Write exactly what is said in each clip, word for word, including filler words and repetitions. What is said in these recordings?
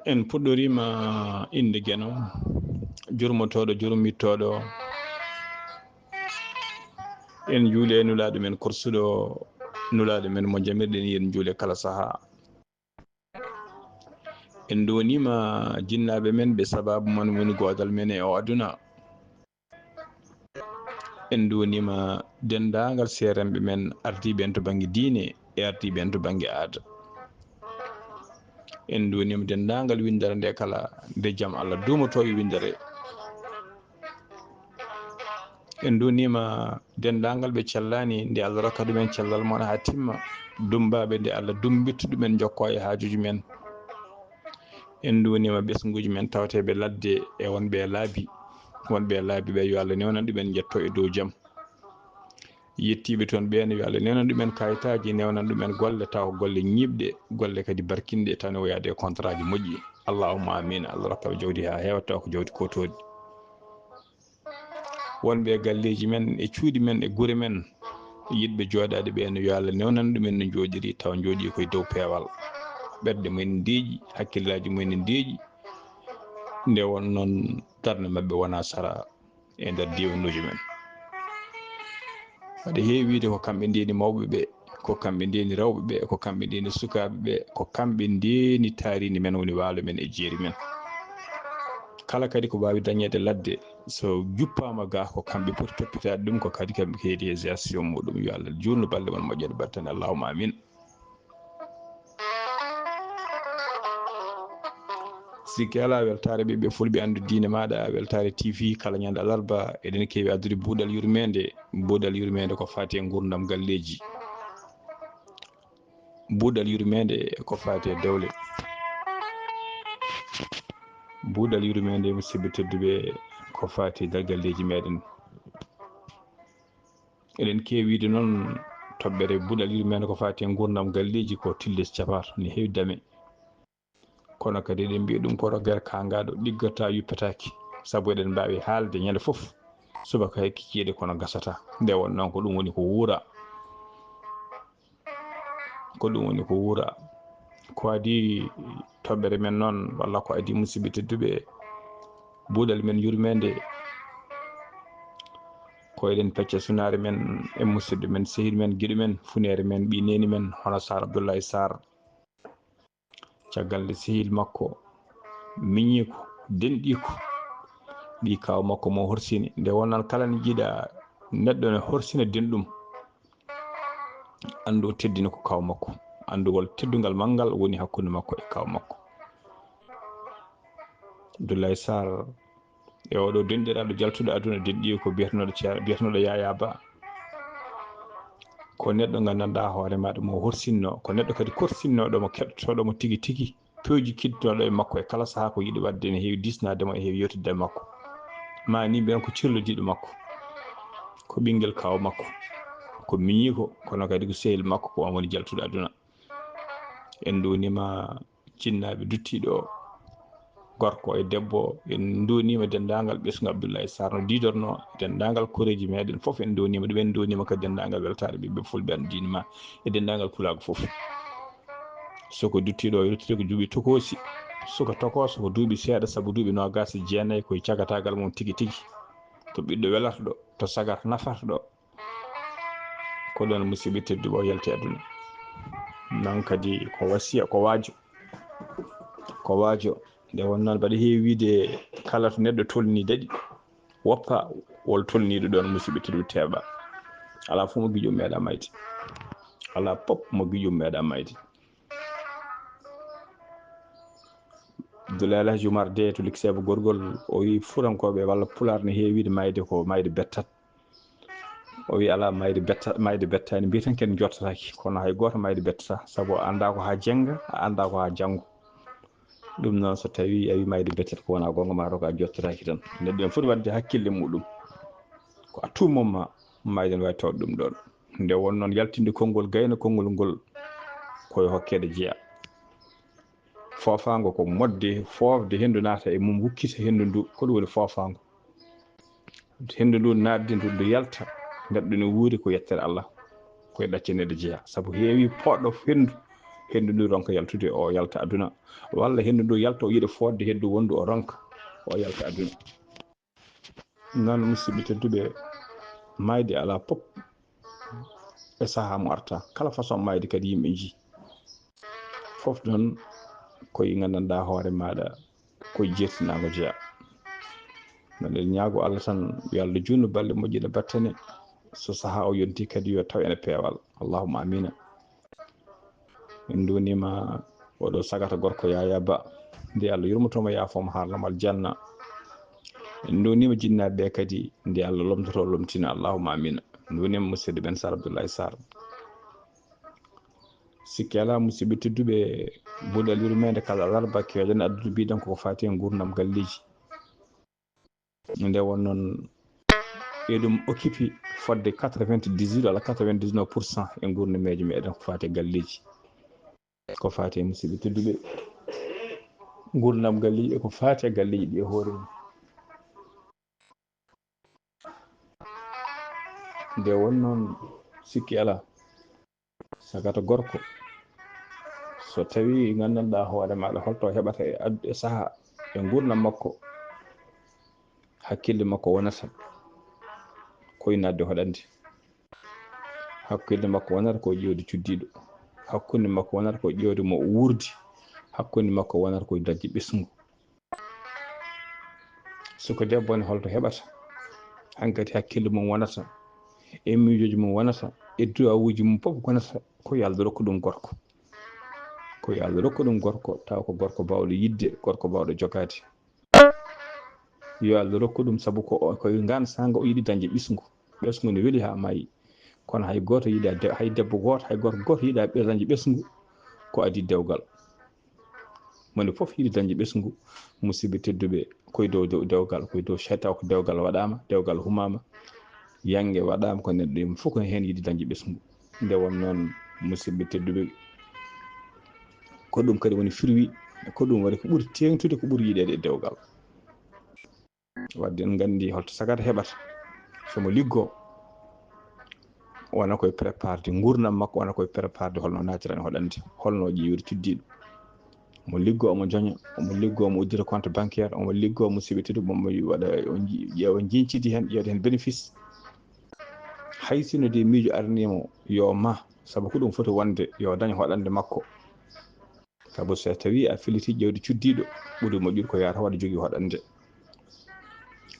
En puɗɗoriima innde Geno, jurmotooɗo, jurmittooɗo. En njuule Nulaaɗo men korsuɗo, Nulaaɗo men mo njamirɗen, yen njuule kala sahaa. En nduwaniima jinnaaɓe men, ɓe sabaabu man woni goodal men e o aduna. En nduwaniima denndaangal seerenɓe men, ardiiɓe en to bannge diine e ardiiɓe en to bannge aada. En nduwaniima denndaangal winndere nde kala, nde jam Allah duumotoo e winndere. En nduwaniima denndaangal ɓe cellaani, nde Allah rokka ɗumen cellal mon haa timma, dummbaaɓe nde Allah dummbittu ɗumen, njokkoo e haajuuji men. En nduwaniima ɓesnguuji men tawteeɓe ladde e wonɓe e laabi, wonɓe e laabi ɓe, yo Allah newnan ɗumen, njettoo e dow jam. Yettiiɓe toon ɓeen, yo Allah newnan ɗumen kayitaaji, newnan ɗumen golle, tawa ko golle ñiiɓɗe, golle kadi barkinɗe, tawa ne wayaade e kontaraaji moƴƴi. Allahumma amin. Allah rokka ɓe jawdi haa heewa, tawa ko jawdi kootooɗi. Wonɓe e galleeji men, e cuuɗi men, e gure men, yiɗɓe jooɗaade ɓeen, yo Allah newnan ɗumen no njooɗiri, tawa njooɗii koye dow peewal. Ɓerɗe mumen ndeeƴi, hakkillaaji mumen ndeeƴi, nde won noon darnde maɓɓe wona sara e nder diiwanuuji men. Aɗa heewi wiyde ko kamɓe ndeeni mawɓe ɓe, ko kamɓe ndeeni rewɓe ɓe, ko kamɓe ndeeni sukaaɓe ɓe, ko kamɓe ndeeni taariindi men woni waalo men e jeeri men. Kala kadi ko waawi dañeede ladde, so juppaama ga, ko kamɓe poti toppitaade ɗum, ko kadi kamɓe keedi e gestion muɗum. Yo Allah juutnu balɗe mon, moƴƴere battane. Allahumma amin. Sikke alaa, weltaare ɓiɓɓe fulɓe, anndu diine maaɗa, weltaare T V, kala ñande alarba, eɗen keewi addude buuɗal yurmeende. Buuɗal yurmeende ko faati e nguurndam galleeji. Buuɗal yurmeende ko faati e dewle. Buuɗal yurmeende, musidɓe tedduɓe, ko faati e nder galleeji meɗen. Eɗen keewi wiyde noon, toɓɓere buuɗal yurmeende ko faati e nguurndam galleeji ko tilde capato, ne heewi dame. Kono kadi eɗen mbiya ɗum ko rogere kaangaaɗo, ɗiggata, yuppetaaki. Sabu eɗen mbaawi haalde ñande fof, subaka hay kiciiɗe kono gasata. Nde won noon ko ɗum woni ko wuura. Ko ɗum woni ko wuura. Ko adii toɓɓere men noon, walla ko adii musidɓe tedduɓe, buuɗal men yurmeende, ko eɗen pecca sunaare men e musidɗo men, sehil men, giɗo men, funeere men, ɓii neeni men, hono Saar Abdullahi Saar. Caggal nde sehil makko, miñiiko, denɗiiko, ɓii kaaw makko mo horsini. Nde wonnan kala ne jiiɗa neɗɗo ne horsina denɗum, anndu o teddini ko kaaw makko. Anndugol teddungal manngal woni hakkunde makko e kaaw makko. Abdoulaye Sarr e oɗo denɗiraaɗo jaltuɗo aduna, denɗiiko biyeteeɗo Ceer-, biyeteeɗo Yaya Ba. Ko neɗɗo nganndanɗaa hoore maaɗa mo horsinno, ko neɗɗo kadi korsinnoɗo mo, keɗotoɗo mo tigi tigi. Pewji kiddinoɗo e makko e kala sahaa ko yiɗi waɗde, ne heewi diisnaade mo, e heewi yewtidde e makko. Ma ni mbiyen ko cirlodiiɗo makko, ko ɓinngel kaaw makko, ko miñiiko, kono kadi ko sehil makko, ko on woni jaltuɗo aduna. En nduwniima jinnaaɓe duttiiɗo o, gorko e debbo, en nduwniima denndaangal ɓesngu Abdoulaye Sarr no diidorno, denndaangal koreeji meɗen fof en nduwniima ɗum, en nduwniima kadi denndaangal weltaare ɓiɓɓe fulɓe, an diine ma e denndaangal pulaagu fof. Soko duttiiɗo o yaltiri ko duuɓi tokoosi, suka tokooso ko duuɓi seeɗa, sabu duuɓi noogaas e jeenayi ko e cagataagal mum tigi tigi. To ɓiɗɗo welarɗo, to sagar nafarɗo, ko ɗoon musidɓe tedduɓe o yalti aduna. Noon kadi ko wasiya, ko waajo, ko waajo. Nde won noon mbaɗa heewi wiide kala to neɗɗo tolni daɗi, woppa wol tolniiɗo ɗoon musidɓe tedduɓe teeɓa. Alaa fof mo giƴo meeɗa mayde. Alaa pop mo giƴo meeɗa mayde. Abdoulaye Alhaji Oumar Dé to Likseeba Gorgol, o wii Fuutankooɓe walla Pulaar ne heewi wiide mayde ko mayde bettat. O wii alaa mayde betta-, mayde bettaani, mbiyaten ken jottataake, kono hay gooto mayde bettata, sabu a anndaa ko haa jennga, a anndaa ko haa janngo. Ɗum noon, so tawii a wii mayde bettat ko wonaa goonga, maa taw ko a jottataake tan. Neɗɗo en foti waɗde hakkille muɗum. Ko à tout moment, mayde ne waawi tawde ɗum ɗoon. Nde won noon yaltinde konngol gayna, konngol ngol ko e hokkeede jeyaa. Foofaango ko moƴƴde, foofde henndu naata e mum, wukkita henndu ndu. Ko ɗum woni foofaango. Henndu ndu naatde, ndu, ndu yalta, neɗɗo ne wuuri ko yettere Allah. koye ɗacce neɗɗo jeyaa. Sabu heewi poɗɗo henndu, henndu ndu ronka yaltude, o yalta aduna. Walla henndu ndu yalta, o yiɗa fodde henndu wonndu, o ronka, o yalta aduna. Noon, musidɓe tedduɓe, maayde alaa pop e sahaa mo arta. Kala façon maayde kadi yimɓe njii. Fof noon koye nganndanɗaa hoore maaɗa, koye jeertinaango jeyaa. Noon eɗen ñaago Allah tan, yo Allah juutnu balɗe, moƴƴina battane. So sahaa o yontii kadi, yo taw ene peewal. Allahumma amiina. En nduwniima oɗo sagata gorko Yaya Ba. Nde Allah yurmoto mo, yaafo mo, haarna mo aljanna. En nduwniima jinnaaɓe ɓe kadi, nde Allah lomtoto, lomtina. Allahumma amiina. En nduwniima musidɗo Ben Sarr, Abdoulaye Sarr. Sikke alaa, musidɓe tedduɓe, buuɗal yurmeende kala alarba keewɗen addude, mbiɗen koko faati e nguurndam galleeji. Nde won noon, eɗum occupé fodde quatre-vingt-dix-huit walla quatre-vingt-dix-neuf pour cent e nguurnameeje meɗen ko faati e galleeji. Ko faati e musidɓe tedduɓe, nguurndam galleeji e ko faati e galleeji ɗi e hoore mum. Nde won noon, sikki alaa, sagata gorko, so tawii nganndanɗaa hoore maaɗa holto heɓata e ad-, e sahaa e nguurndam makko, hakkille makko wonata koye naatde hoɗande. Hakkunde makko wonata ko ƴeewde cuddiiɗo. Hakkunde makko wonata ko ƴeewde mo wuurdi. Hakkunde makko wonata ko dañde ɓesngu. Suka debbo ne, holto heɓata? Hankadi hakkille mum wonata, e miijooji mum wonata, e duwawuuji mum fof wonata ko yo Allah rokku ɗum gorko. Ko yo Allah rokku ɗum gorko, tawa ko gorko baawɗo yiɗde, gorko baawɗo jogaade. Yo Allah rokku ɗum, sabu ko o, ko e ngaan saanga o yiɗi dañde ɓesngu. Ɓesngu ne weli haa maayi. Kono hay gooto yiɗaa de-, hay debbo gooto, hay gorko gooto yiɗaa ɓe dañde ɓesngu ko adii dewgal. Moni fof yiɗi dañde ɓesngu, musidɓe tedduɓe, koye dow, dow dewgal, koye dow seytaane, ko dewgal waɗaama, dewgal humaama, yannge waɗaama, ko neɗɗo yimɓe fof ko heen yiɗi dañde ɓesngu. Nde won noon, musidɓe tedduɓe, ko ɗum kadi woni firwi, ko ɗum waɗi ko ɓuri teeŋtude, ko ɓuri yiɗeede e dewgal. Wadde en nganndi holto sagata heɓata. So mo liggoo, wona koye préparde nguurndam makko, wona koye préparde holno naatirani hoɗande, holno ƴeewiri cuddiiɗo. Omo liggoo, omo joña, omo liggoo, omo uddita compte bancaire, omo liggoo, omo siɓitita, omo waɗa, o ji-, ƴeewa njincidi heen, ƴeewde heen bénéfice. Hay sinno de miijo arnii mo, yo ma, sabu ko ɗum foti wonde, yo dañ hoɗande makko. Sabu so tawii a felliti ƴeewde cuddiiɗo, ɓuri moƴƴude ko yahata waɗa jogii hoɗande.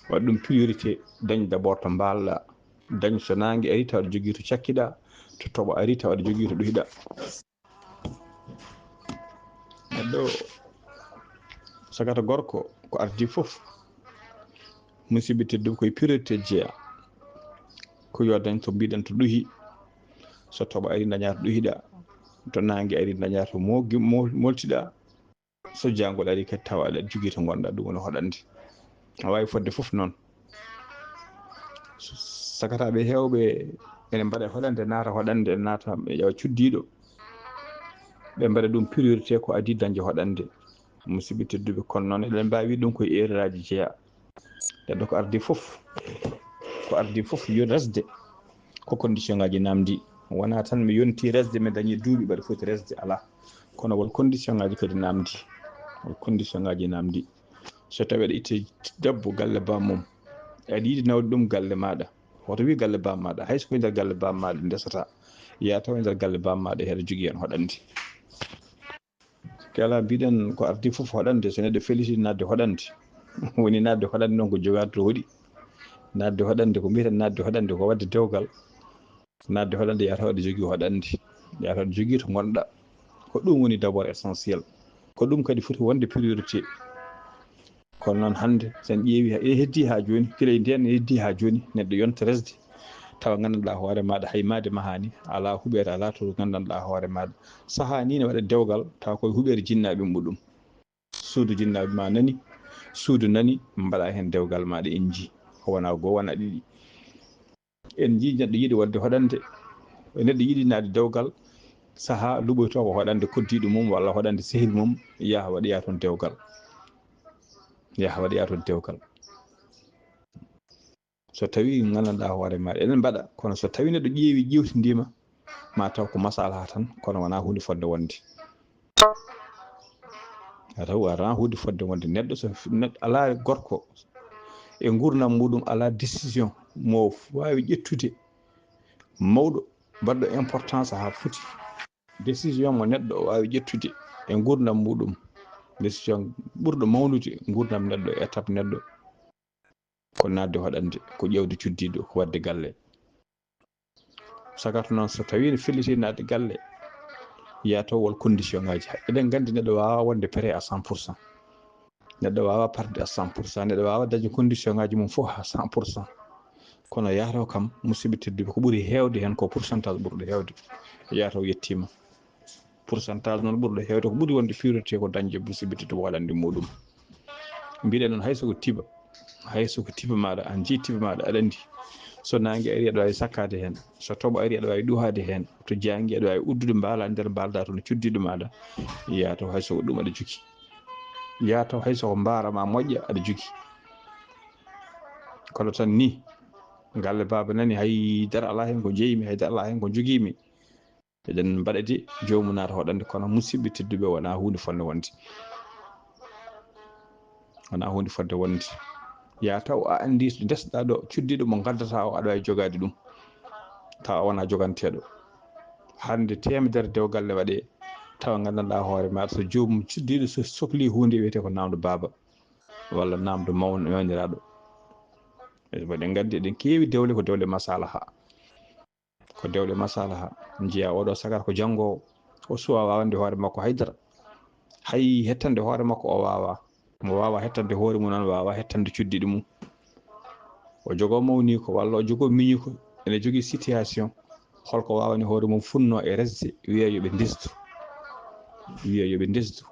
Waɗ ɗum priorité, dañ d'abord to mbaalɗaa. Dañ so naange arii tawa aɗa jogii to cakkiɗaa, to toɓo arii tawa aɗa jogii to ɗuhiɗaa. Neɗɗo sagata gorko ko ardii fof, musidɓe tedduɓe, koye priorité jeyaa. Ko yo dañ to mbiɗen to ɗuhi, so toɓo arii dañaa to ɗuhiɗaa, to naange arii dañaa to mo-, mo-, moltiɗaa. So jangol arii kadi tawa aɗa jogii to ngonɗaa, ɗum woni hoɗande. A waawi fodde fof noon. Sagataaɓe heewɓe ene mbaɗa hoɗande, naata hoɗande, naata ɓe ƴeewa cuddiiɗo. Ɓe mbaɗa ɗum priorité ko adii dañde hoɗande. Musidɓe tedduɓe, kono noon eɗen mbaawi ɗum koye erreur aji jeyaa. Neɗɗo ko ardii fof, ko ardii fof yo resde, ko condition ngaji naamndii. Wonaa tan mi yontii resde, mi dañii duuɓi mbaɗa foti resde, alaa. Kono won condition ngaji kadi naamndii. Won condition ngaji naamndii. So tawii aɗa itti debbo galle bammum, aɗa yiɗi nawde ɗum galle maaɗa, hoto wii galle bam maaɗa. Hay so ko nder galle bam maaɗa ndesataa, yaa taw e nder galle bam maaɗa, heɗa jogii heen hoɗande. Kala mbiɗen ko ardii fof hoɗande, so neɗɗo felliti naatde hoɗande, woni naatde hoɗande noon ko jogaade to hoɗi. Naatde hoɗande ko mbiyeten naatde hoɗande ko waɗde dewgal. Naatde hoɗande yahata waɗde jogii hoɗande, yahata waɗde jogii to ngonɗaa. Ko ɗum woni d'abord essentiel. Ko ɗum kadi foti wonde priorité. Kono noon hannde, so en ƴeewi, e heddii haa jooni, gila e ndeen e heddii haa jooni, neɗɗo yonta resde, tawa nganndanɗaa hoore maaɗa, hay maayde mahaani, alaa huɓeere, alaa to nganndanɗaa hoore maaɗa. Sahaa nii ne waɗa dewgal, tawa koye huɓeere jinnaaɓe muɗum. Suudu jinnaaɓe ma nani, suudu nani, mbaɗa heen dewgal maaɗa, en njii. Ko wonaa goo, wonaa ɗiɗi. En njii neɗɗo yiɗi waɗde hoɗande, neɗɗo yiɗi naatde dewgal, sahaa luɓoytoo ko hoɗande koddiiɗo mum walla hoɗande sehil mum, yaha waɗoya toon dewgal. Yaha waɗoya toon dewgal. So tawii nganndanɗaa hoore maaɗa, eɗen mbaɗa, kono so tawii neɗɗo ƴeewi, ƴeewtindiima, ma taw ko masalaha tan, kono wona hunde fodde wonde. A taw wona hunde fodde wonde. Neɗɗo so neɗɗo alaa gorko e nguurndam muɗum alaa décision mo waawi ƴettude, mawɗo baɗɗo importance haa foti, décision mo neɗɗo o waawi ƴettude e nguurndam muɗum, décision ɓurɗo mawnude nguurndam neɗɗo, étape neɗɗo, ko naatde hoɗande, ko ƴeewde cuddiiɗo, ko waɗde galle. Sagata noon, so tawii ne felliti naatde galle, yaa taw won condition ngaaji. Eɗen nganndi neɗɗo waawaa wonde prêt à cent pour cent. Neɗɗo waawaa parde à cent pour cent. Neɗɗo waawaa dañde condition ngaaji mum fof à cent pour cent. Kono yaa taw kam, musidɓe tedduɓe, ko ɓuri heewde heen ko pourcentage ɓurɗo heewde. Yaa taw yettiima. Pourcentage noon ɓurɗo heewde ko ɓuri wonde priorité ko dañde musidɓe tedduɓe waɗande muɗum. Mbiɗen noon, hay so ko tiba, hay so ko tiba maaɗa, an jeyi tiba maaɗa, aɗa anndi. So naange ari, aɗa waawi sakkaade heen. So toɓo ari, aɗa waawi ɗuhaade heen. To jaangi, aɗa waawi uddude mbaala nder mbalda toon cuddiiɗo maaɗa. Yaa taw hay so ko ɗum aɗa jogii. Yaa taw hay so ko mbaara ma moƴƴa aɗa jogii. Kono tan ni, galle baaba nani, hay dara alaa heen ko jeyi-mi, hay dara alaa heen ko jogii-mi. Eɗen mbaɗa de, joomu naata hoɗande, kono musidɓe tedduɓe, wonaa huunde fotnde wonde. Wonaa huunde fotnde wonde. Yaa taw a anndi ndesɗaa ɗo, cuddiiɗo mo ngaddataa o, aɗa waawi jogaade ɗum. Tawa a wonaa joganteeɗo. Hannde teemedere dewgal ne waɗee, tawa nganndanɗaa hoore maaɗa, so joomum cuddiiɗo so sokli huunde, wiyetee ko naamndo baaba, walla naamndo mawn-, mawniraaɗo. Eɗen nganndi, eɗen keewi dewle, ko dewle masalaha. Ko dewle masalaha. Njiya oɗo sagar ko janngoowo, o suwa waawande hoore makko haydara. Hay hettande hoore makko o waawaa. Mo waawaa hettande hoore mum noon, waawaa hettande cuddiiɗo mum. O jogoo mawniiko, walla o jogoo miñiiko, ene jogii situation. Holko waawani hoore mum funnoo e resde, wiya yo ɓe ndesdu. Wiya yo ɓe ndesdu.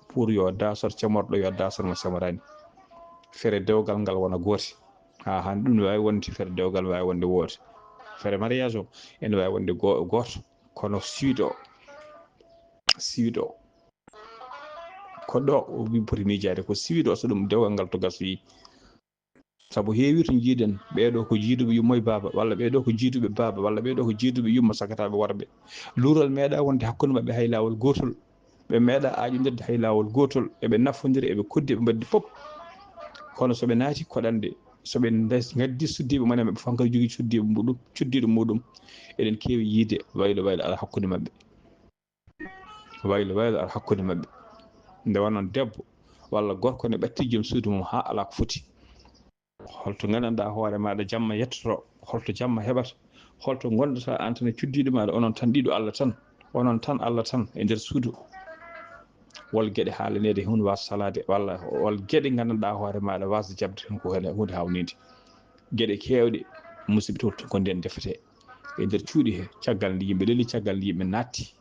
Pour yo daasor cemorɗo, yo daasor mo cemoraani. Feere dewgal ngal wona goote. Haa hannde ɗum ne waawi wonde, feere dewgal ne waawi wonde woote. Feere mariage o ene waawi wonde go-, gooto, kono suite o, suite o, ko ɗo o wi poti miijaade, ko suite o, so ɗum dewgal ngal to gasoyi. Sabu heewii to njiiɗen, ɓee ɗo ko jiiduɓe yumma e baaba, walla ɓee ɗo ko jiiduɓe baaba, walla ɓee ɗo ko jiiduɓe yumma sagataaɓe worɓe. Luural meeɗaa wonde hakkunde maɓɓe hay laawol gootol. Ɓe meeɗaa aaƴondirde hay laawol gootol. Eɓe nafondira, eɓe koddi, eɓe mbaɗdi fof. Kono so ɓe naati koɗanɗe, so ɓe ndes-, ngaddi suddiiɓe mumen, ɓe fof hankadi jogii suddiiɓe muɗum, cuddiiɗo muɗum. Eɗen keewi yiyde waylo waylo ara hakkunde maɓɓe. Waylo waylo ara hakkunde maɓɓe. Nde wonno debbo walla gorko ne ɓatti joom suudu mum haa alaa ko foti. Holto nganndanɗaa hoore maaɗa jamma yettoto? Holto jamma heɓata? Holto ngondataa aan tan e cuddiiɗo maaɗa, onon tan ɗiɗo Allah tan, onon tan Allah tan e nder suudu? Wol geɗe haalaneede heen waas salaade, walla wol geɗe nganndanɗaa hoore maaɗa waasde jaɓde heen ko heen huunde haawniinde. Geɗe keewɗe, musidɓe tedduɓe, ko ndeen defetee e nder cuuɗi he, caggal nde yimɓe leli, caggal nde yimɓe naatti,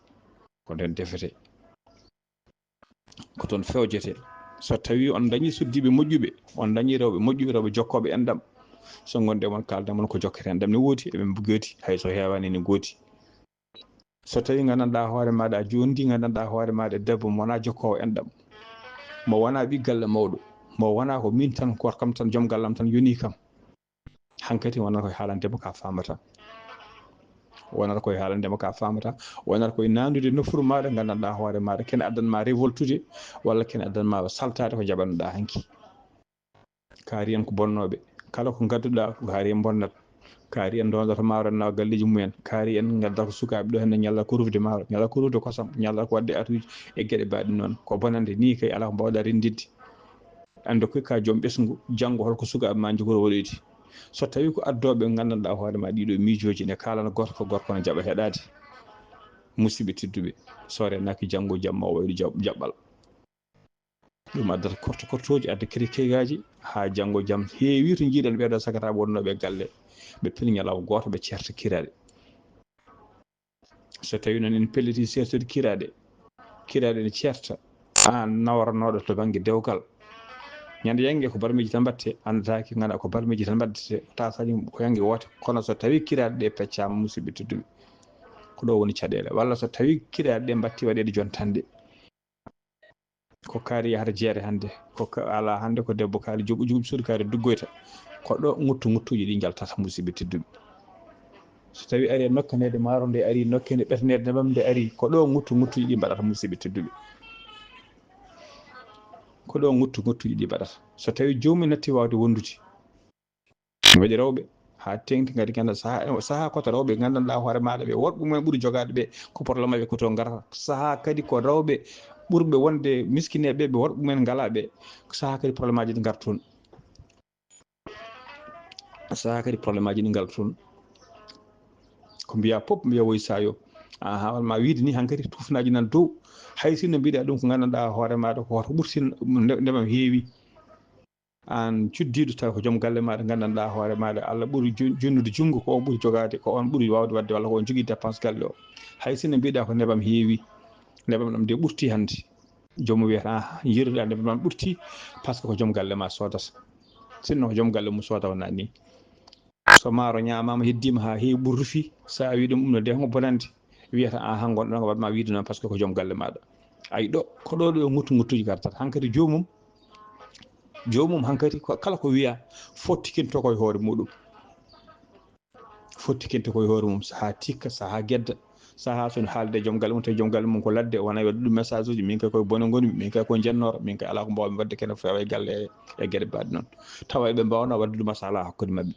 ko ndeen defetee. Ko toon fewjetee. So tawii on ndañii suddiiɓe moƴƴuɓe, on ndañii rewɓe moƴƴuɓe, rewɓe jokkooɓe enɗam, so ngonɗen mon, kaalden mon ko jokketen enɗam ne woodi, eɓe ngoodi, hay so heewaani ne ngoodi. So tawii nganndanɗaa hoore maaɗa, a jonndii nganndanɗaa hoore maaɗa e debbo mo wonaa jokkoowo enɗam, mo wonaa ɓii galle mawɗo, mo wonaa ko miin tan, ko kam tan, joom gallam tan yonii kam, hankadi wonata koye haalande mo ka faamata. Wonata koye haalande mo ka faamata. Wonata koye naandude nofuru maaɗa, nganndanɗaa hoore maaɗa, kene addan ma révoltude, walla kene addan ma saltaade ko njaɓannoɗaa hanki. Kaari en ko bonnooɓe. Kala ko ngadduɗaa, ko kaari en mbonnat. Kaari en ndondoto maaro en nawa galleeji mumen. Kaari en ngaddat ko sukaaɓe ɗo heen, ñalla ko rufde maaro, ñalla ko rufde kosam, ñalla ko waɗde atuuji e geɗe mbaɗɗe noon. Ko bonande nii kay, alaa ko mbaawɗaa renndinde. Anndu ko ka joom ɓesngu, janngo holko sukaaɓe ma njogori waɗoyde. So tawii ko addooɓe nganndanɗaa hoore ma ɗiɗo miijooji ne kaalana gooto ko gorko ne jaɓa heɗaade. Musidɓe tedduɓe, so reenaaki janngo jamma o waylu jaɓ-, jaɓɓal. Ɗum addata korto kortooji, adda kiri keygaaji, haa janngo jam heewi to njiiɗen ɓeeɗo sagata wonnooɓe galle, ɓe pini ñalawma gooto, ɓe ceerta kiraaɗe. So tawii noon en pellitii seertude kiraaɗe, kiraaɗe ne ceerta, aan nawaranooɗo to bannge dewgal. Ñande yannge ko barmiiji tan mbaɗte, anndataa ki nganndaa ko barmiiji tan mbaɗte, tawa saɗi ko yannge woote. Kono so tawii kiraaɗe ɗe peccaama, musidɓe tedduɓe, ko ɗo woni caɗeele. Walla so tawii kiraaɗe ɗe mbaɗti waɗeede jontanɗe, ko kaari yahata jeere hannde, ko ka-, alaa hannde ko debbo kaari joɓu, joɓu suudu kaari duggoyta. Ko ɗo nguttu nguttuuji ɗi njaltata, musidɓe tedduɓe. So tawi ari e nokkanede maaro nde ari, nokkede ɓetnede nebam nde ari, ko ɗo nguttu nguttuji ɗi mbaɗata, musidɓe tedduɓe. Ko ɗo nguttu nguttuji ɗi mbaɗata. So tawi joomum natti wawde wondude, waɗi rewɓe ha tengti kadi ganda saha, saha ko to rewɓe gandanɗa hoore maɗa ɓe, worɓe mumen ɓuuri jogade ɓe, ko problème ɓe ko to garata. Saha kadi ko rewɓe ɓurɓe wonde miskineɓe ɓe, worɓe mumen ngala ɓe, saha kadi problème aji ɗi garta toon. Saha kadi problème aji ɗi ngalta toon. Ko mbiya pop mbiya woy sayo. Aha, walla ma wiide ni hankadi tufnaji nan dow. Hay sinno mbiɗa ɗum ko gandanɗa hoore maɗa ko hoto ɓurtin, nde- ndemam heewi. An cuddiɗo taw ko joom galle maɗa gandanɗa hoore maɗa Allah ɓuuri ju- junnude junngo, ko on ɓuuri jogade, ko on ɓuuri wawde wadde, walla ko on jogui dépense galle o. Hay sinno mbiɗa ko nebam heewi, nebam ɗam de ɓurti hande. Joomum wiyata, ah, yirude ande man ɓurti, par ce que ko joom galle ma sodata. Sinno ko joom galle mum soda wona ni. So maaro ñaamama, heddima ha heewi ɓurdu fi, sa wi ɗum ɗum no de hongo bonande, wiyata, ah, hango ɗon waɗma wiide noon par ce que ko joom galle maɗa. Ay ɗo, ko ɗo ɗo nguttu nguttuji gartata. Hankadi joomum, joomum hankadi ko kala ko wiya fottikinto koye hoore muɗum. Fottikinto koye hoore mum, saha tikka, saha gedda, saha so haalde joom galle mum, tawi joom galle mum ko ladde, wona wadde ɗum message uji, min kay koye bone ngonmi, min kay ko jennoro, min kay ala ko mbawmi wadde kene fewa e galle e, e geɗe mbaɗe noon. Tawa eɓe mbawna wadde ɗum masala hakkude mabɓe.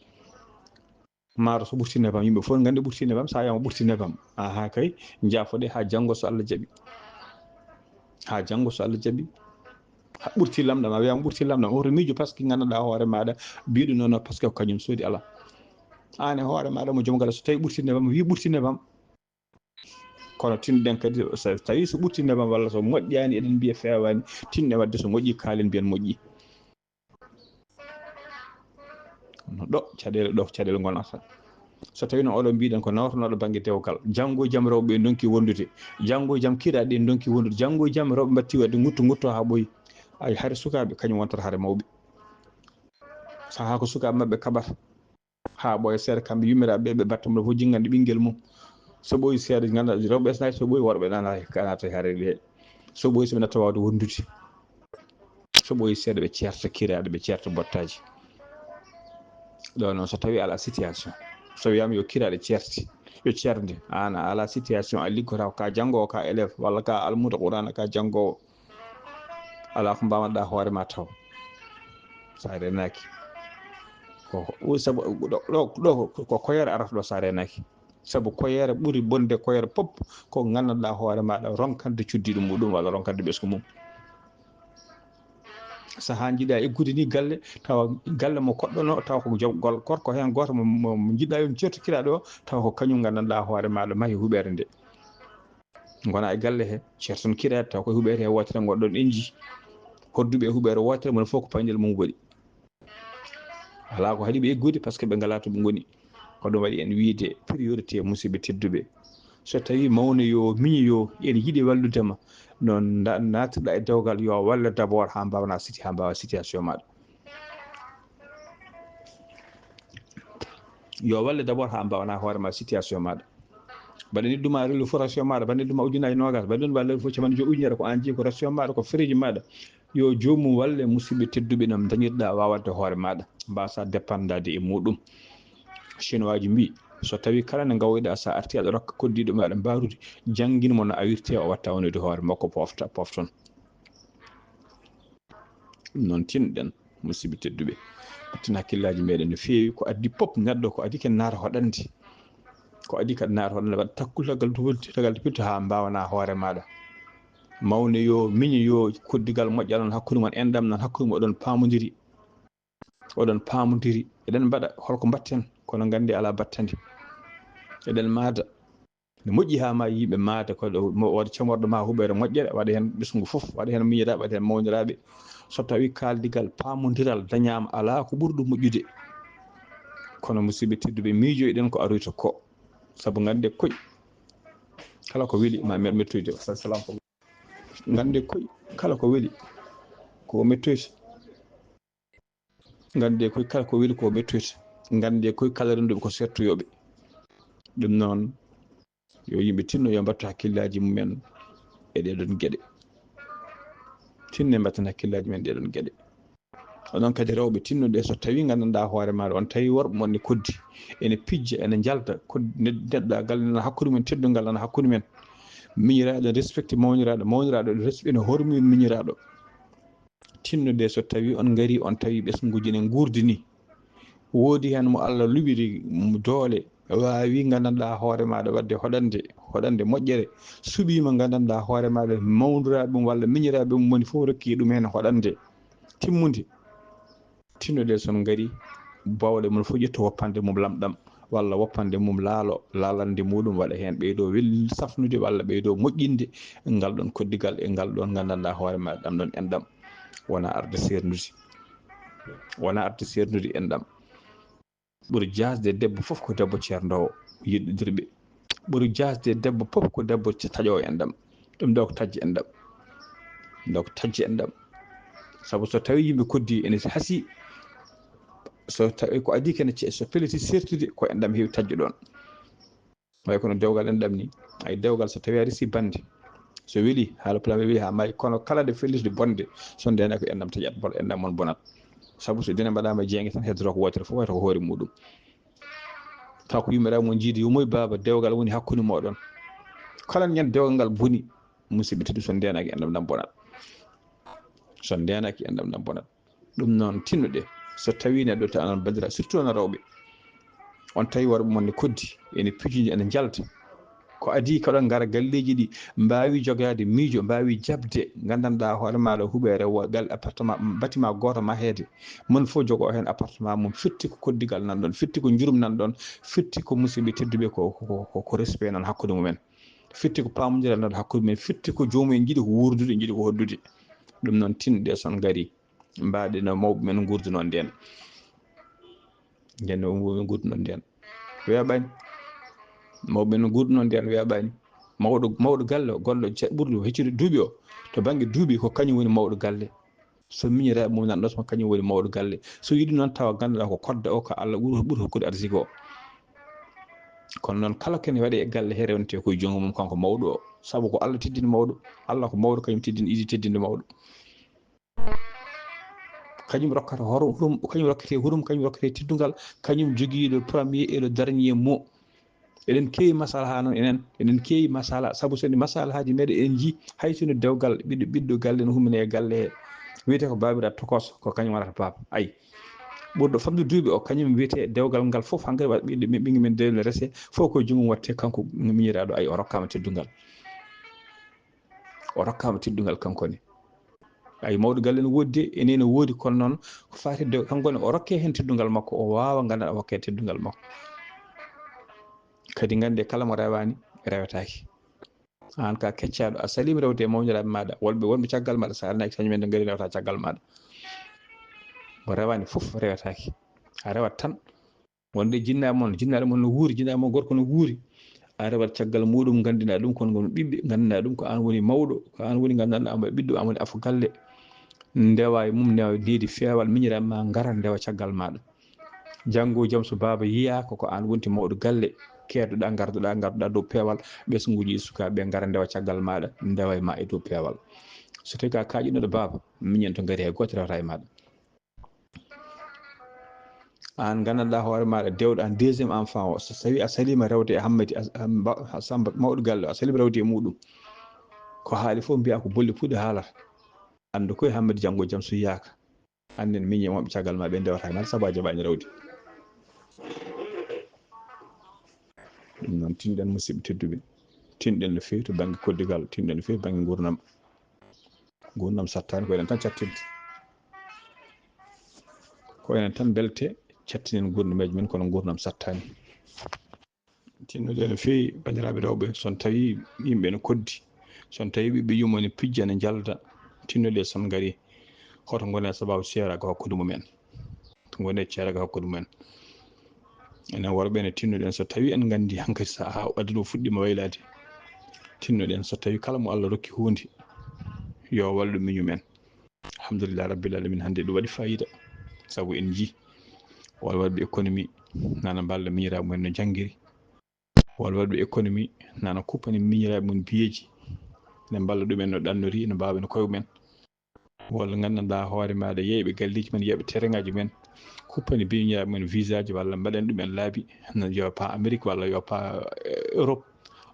Maaro so ɓurti nebam, yimɓe fof nganndi ɓurti nebam, sa wiyama ɓurti nebam. Aha kay, jaafoɗe ha janngo so Allah jaɓi. Ha janngo so Allah jaɓi. Ha ɓurti lamɗam, a wiyama ɓurti lamɗam. Oto miijo par ce que gandanɗa hoore maɗa, mbiɗo nono par ce que ko kañum soodi ala. An e hoore maɗa mo joom galle so tawi ɓurti nebam, wi ɓurti nebam. Kono tinɗen kadi so tawi so ɓurti nebam walla so moƴƴani eɗen mbiya fewani, tinɗen wadde so moƴƴi kaalen mbiyen moƴƴi. No ɗo caɗele, ɗo caɗele gonata. So tawi no oɗo mbiɗen ko nawtonoɗo banggue dewgal, janngo e jam rewɓe ɓe donki wondude, janngo e jam kiraɗe ɗe donki wondude, janngo e jam rewɓe mbatti wadde ngutto ngutto ha ɓooyi. Ay hare sukaɓe kañum wontata hare mawɓe. Saha ko sukaɓe mabɓe kaɓata ha ɓooya seeɗa, kamɓe yummiraɓe ɓe, ɓe batta mo fof jingande ɓinguel mum. So ɓooyi seeɗa ganda rewɓe so naati, so ɓooyi worɓe nana kanata hare ɗe. So ɓooyi soɓe natta wawde wondude. So ɓooyi seeɗa ɓe ceerta kiraɗe, ɓe ceerta bottaji. Ɗo noon so tawi ala situation, so wiyama yo kiraɗe ceerte, yo ceerde, an a ala situation, a liggotako, ka janngowo, ka élève, walla ka almudo qurana, ka janngowo, ala ko mbawanoɗa hoore ma taw. Sa renaki ko ɗo, ɗo, ɗo ko koyere arata ɗo sa renaki. Sabu koyeere ɓuri bonde koyeere pop ko gandanɗa hoore maɗa ronkande cuddiɗo muɗum walla ronkande ɓesgu mum. Saha jiɗa eggude ni galle, tawa galle mo koɗɗono, tawa ko joom gol gorko hen goto mo, mo, mo jiɗɗa yon ceerto kiraɗo o, tawa ko kañum gandanɗa hoore maɗa maahi huɓeere nde. Gona e galle he, ceerton kiraɗe, tawa koye huɓeere he wootere gonɗon enji. Hodduɓe e huɓeere wootere, moni fof ko payndel mum waɗi. Ala ko haɗi ɓe eggude par ce que ɓe ngala to ɓe ngoni. Ko ɗum waɗi en wiide priorité, musidɓe tedduɓe. So tawi mawne yo, miñi yo, ene yiɗi wallude ma, noon nda- natirɗa e dewgal yo walle d'abord ha mbawna siti, ha mbawa situation maɗa. Yo walle d'abord ha mbawna hoore ma situation maɗa. Mbaɗa neɗɗu ma relu fof ration maɗa, mbaɗa neɗɗu ma ujunnaji nogas, mbaɗa neɗɗu ma relu fof capanɗe joyi ujunere ko an jeeyi ko ration maɗa, ko friji maɗa. Yo joomum walle musidɓe tedduɓe no dañirɗa wawande hoore maɗa, mbasa dépendade e muɗum. Chinois ji mbi, so tawi kala nde gawɗa sa arti aɗa rokka koddiɗo ma aɗa mbarude, janngin mo no awirte o watta wonude hoore makko pofta, pofton. Ɗum noon tinɗen, musidɓe tedduɓe, ɓattin hakkillaji meɗen no feewi. Ko addi pop neɗɗo, ko addi ken naata hoɗande. Ko addi kadi naata hoɗande, waɗa takkutagal, tagal, tagal, tagal, ha mbawana hoore maɗa. Mawne yo, miñi yo, koddigal moƴƴa noon hakkude mon, enɗam noon hakkude mon, oɗon pamodiri. Oɗon pamodiri. Eɗen mbaɗa holko mbatten, kono gandi ala battandi. Eɗen maada. Ne moƴƴi ha ma yimɓe maada ko ɗo mo wooda comorɗo ma huɓeere moƴƴere, waɗa hen ɓesngu fof, waɗa hen miñiraaɓe, waɗa hen mawniraaɓe. So tawi kaaldigal, pamodiral dañaama, ala ko ɓuri ɗum moƴƴude. Kono musidɓe tedduɓe, miijoyɗen ko aroyta ko. Sabu gande koy, kala ko weli ma mer mettoyde. Salam ko gande koy, kala ko weli ko mettoyta. Gande koy kala ko weli ko mettoyta. Gande koy kala renduɓe ko settoyoɓe. Ɗum noon, yo yimɓe tinno, yo mbattu hakkillaji mumen e ɗeɗon geɗe. Tinne mbatten hakkillaji mumen e ɗeɗon geɗe. Onon kadi rewɓe, tinnoɗe, so tawi nganndanɗaa hoore maaɗa, on tawi worɓe mon ne koddi, ene pijja, ene njalda, koddi ned-, neɗɗaagal nana hakkunde men, teddungal nana hakkunde men. Miñiraaɗo ene respecte mawniraaɗo, mawniraaɗo ene respe-, ene hormi miñiraaɗo. Tinnoɗe, so tawi on ngari, on tawi ɓesnguuji ne nguurdini. Woodi heen mo Allah luɓiri mo doole, waawi nganndanɗaa hoore maaɗa waɗde hoɗande, hoɗande moƴƴere, suɓiima nganndanɗaa hoore maaɗa mawniraaɓe mum walla miñiraaɓe mum woni fof rokki ɗum heen hoɗande timmunde. Tinnoɗe, so on ngari, baawɗe mon fof ƴetto woppande mum lamɗam, walla woppande mum laalo, laalande muɗum waɗa heen, ɓeydo wel-, safnude walla ɓeydo moƴƴinde ngal ɗon koddigal e ngal ɗon nganndanɗaa hoore maaɗa ɗam ɗon enɗam. Wona arde seerndude, wona arde seerndude enɗam. Ɓuri jaasde debbo fof ko debbo ceerndoowo, yiɗɗo dirɓe. Ɓuri jaasde debbo fof ko debbo taƴoowo enɗam. Ɗum ɗo ko taƴde enɗam. Ɗum ɗo ko taƴde enɗam. Sabu so tawii yimɓe koddii ene hasii, so tawii ko adii kene ce-, so pellitii seertude, ko enɗam heewi taƴde ɗoon. Way kono dewgal enɗam ni. Ay, dewgal so tawii a resi bannde, so weli, haala pulaar weli haa maayi, kono kala nde felliti bonde, so ndeenaaki ko enɗam taƴat, bol enɗam mon bonat. Sabu so dine mbaɗaama e jeenge tan, heddotoo ko wootere fof wayata ko hoore muɗum. Taw ko yummiraaɓe mon njiidi, yumoy baaba, dewgal woni hakkunde mooɗon. Kala ñande dewgal ngal boni, musidɓe tedduɓe, so ndeenaaki enɗam ɗam bonat. So ndeenaaki enɗam ɗam bonat. Ɗum noon, tinnoɗe, so tawii neɗɗo tan onon banndiraaɓe, surtout onon rewɓe, on tawi worɓe mon ne koddi, ene pijidi, ene njalda. Ko adii ko ɗon ngara galleeji ɗi mbaawi jogaade miijo, mbaawi jaɓde, nganndanɗaa hoore maaɗa huɓeere, wo-, gal appartement, bâtiment gooto maheede, mon fof jogoo heen appartement mum, firti ko koddigal nan ɗon, firti ko njurum nan ɗon, firti ko musidɓe tedduɓe ko, ko, ko, ko respect nan hakkunde mumen, firti ko paamondiral nan hakkunde mumen, firti ko joomum en njiɗi ko wuurdude, njiɗi ko hoɗdude. Ɗum noon, tinnoɗe, so on ngari, mbaɗe no mawɓe men nguurduno ndeen. Ndeen no mawɓe men nguurduno ndeen. Weeɓaani. Mawɓe men nguurduno ndeen weeɓaani. Mawɗo, mawɗo galle, golle ce-, ɓurɗo heccude duuɓi o, to bannge duuɓi, ko kañum woni mawɗo galle. So miñiraaɓe mum nan ɗo, so kañum woni mawɗo galle. So yiɗi noon tawa ngannduɗaa ko kodda o, ko Allah ɓuri, ɓuri hokkude arsiko o. Kono noon, kala ko ene waɗe e galle he, rewnete ko e junngo mum, kanko mawɗo o. Sabu ko Allah teddini mawɗo. Allah ko mawɗo, kañum teddini, yiɗi teddinde mawɗo. Kañum rokkata horo-, hurum, kañum rokkete hurum, kañum rokkete teddungal, kañum jogiiɗo premier et le dernier mot. Eɗen keewi masalaha noon enen, eɗen keewi masala, sabu so ɗi masalahaaji meɗen en njii, hay sino dewgal ɓiɗɗo, ɓiɗɗo galle no hummine e galle he, wiyete ko baabiraaɗo tokos, ko kañum wonata baaba. Ay, ɓurɗo famɗude duuɓi o, kañum wiyete dewgal ngal fof, hankadi waɗa ɓiɗɗo, ɓiɗɗo men dewle rese, fof ko junngo mum waɗte, kanko miñiraaɗo, ay, o rokkaama teddungal. O rokkaama teddungal kanko ne. Ay, mawɗo galle no woodi de, ene no woodi, kono noon ko faati de, kanko ne o rokke heen teddungal makko, o waawa nganndanɗaa o hokke teddungal makko. Kadi nganndee, kala mo rewaani, rewetaake. Aan ka keccaaɗo, a saliima rewde e mawniraaɓe maaɗa, wonɓe, wonɓe caggal maaɗa, so a alnaaki kañum en ne ngari rewata caggal maaɗa. Mo rewaani fof rewetaake. A rewat tan. Wonde jinnaaɓe mon, jinnaaɓe mon no wuuri, jinnaaɓe mon gorko no wuuri. A rewat caggal muɗum, nganndinaa ɗum, kono ngon ɓiɓɓe, nganndinaa ɗum ko aan woni mawɗo, ko aan woni nganndanɗaa, aan woni ɓiɗɗo, aan woni afo galle. Ndewa e mum, ndewa needi peewal, miñiraaɓe ma ngara ndewa caggal maaɗa. Janngo jam so baaba yiyaaka, ko aan wonti mawɗo galle, keeddoɗaa, ngardoɗaa, ngardoɗaa dow peewal, ɓesnguuji sukaaɓe ɓe ngara ndewa caggal maaɗa, ndewa e ma e dow peewal. So tawii ka kaaƴinooɗo baaba, miñen to ngari hay gooto rewata e maaɗa. Aan nganndanɗaa hoore maaɗa, dewɗo aan deuxième enfant o, so tawii a saliima rewde e Hammadi, a, a, mba-, a Samba mawɗo galle o, a saliima rewde e muɗum, ko haali fof mbiyaa ko bolle puɗɗi haalata. Anndu koye Hammadi janngo jam so yiyaaka, annden miñe mawɓe caggal ma ɓe ndewata e maaɗa sabu a jaɓaani rewde. Ɗum noon, tinɗen musidɓe tedduɓe, tinɗen no feewi to bannge koddigal, tinɗen no feewi bannge nguurndam. Nguurndam sattaani, ko enen tan cattinte. Ko enen tan mbelte cattinen nguurndam men, kono nguurndam sattaani. Tinnoɗe no feewi, banndiraaɓe rewɓe, so on tawi yimɓe no koddi, so on tawi ɓiɓɓe yumma ne pijja, ne njalda, tinnoɗe so on ngari, hoto ngone sabaabu ceeraago hakkunde mumen. To ngone ceeraago hakkunde mumen. Enen worɓe ne tinnoɗen, so tawi en nganndi hankadi so haa aduna o fuɗɗiima waylaade, tinnoɗen so tawi kala mo Allah rokki huunde, yo wallu miñum en. Alhamdulillah Rabbil Alamin, hannde ɗum waɗi faayiida, sabu en njii won waɗɓe économie nana mballa miñiraaɓe mumen no janngiri, won waɗɓe économie nana kuppani miñiraaɓe mum biyeeji, ne mballa ɗumen no ɗannori, no mbaawa no koye mumen. Walla nganndanɗaa hoore maaɗa, yeeyɓe galleeji men, yeeyɓe terrain ngaaji men, kuppani biñiraaɓe men visa ji walla mbaɗen ɗum en laabi, no yo paa Amérique walla yo paa, eh, Europe,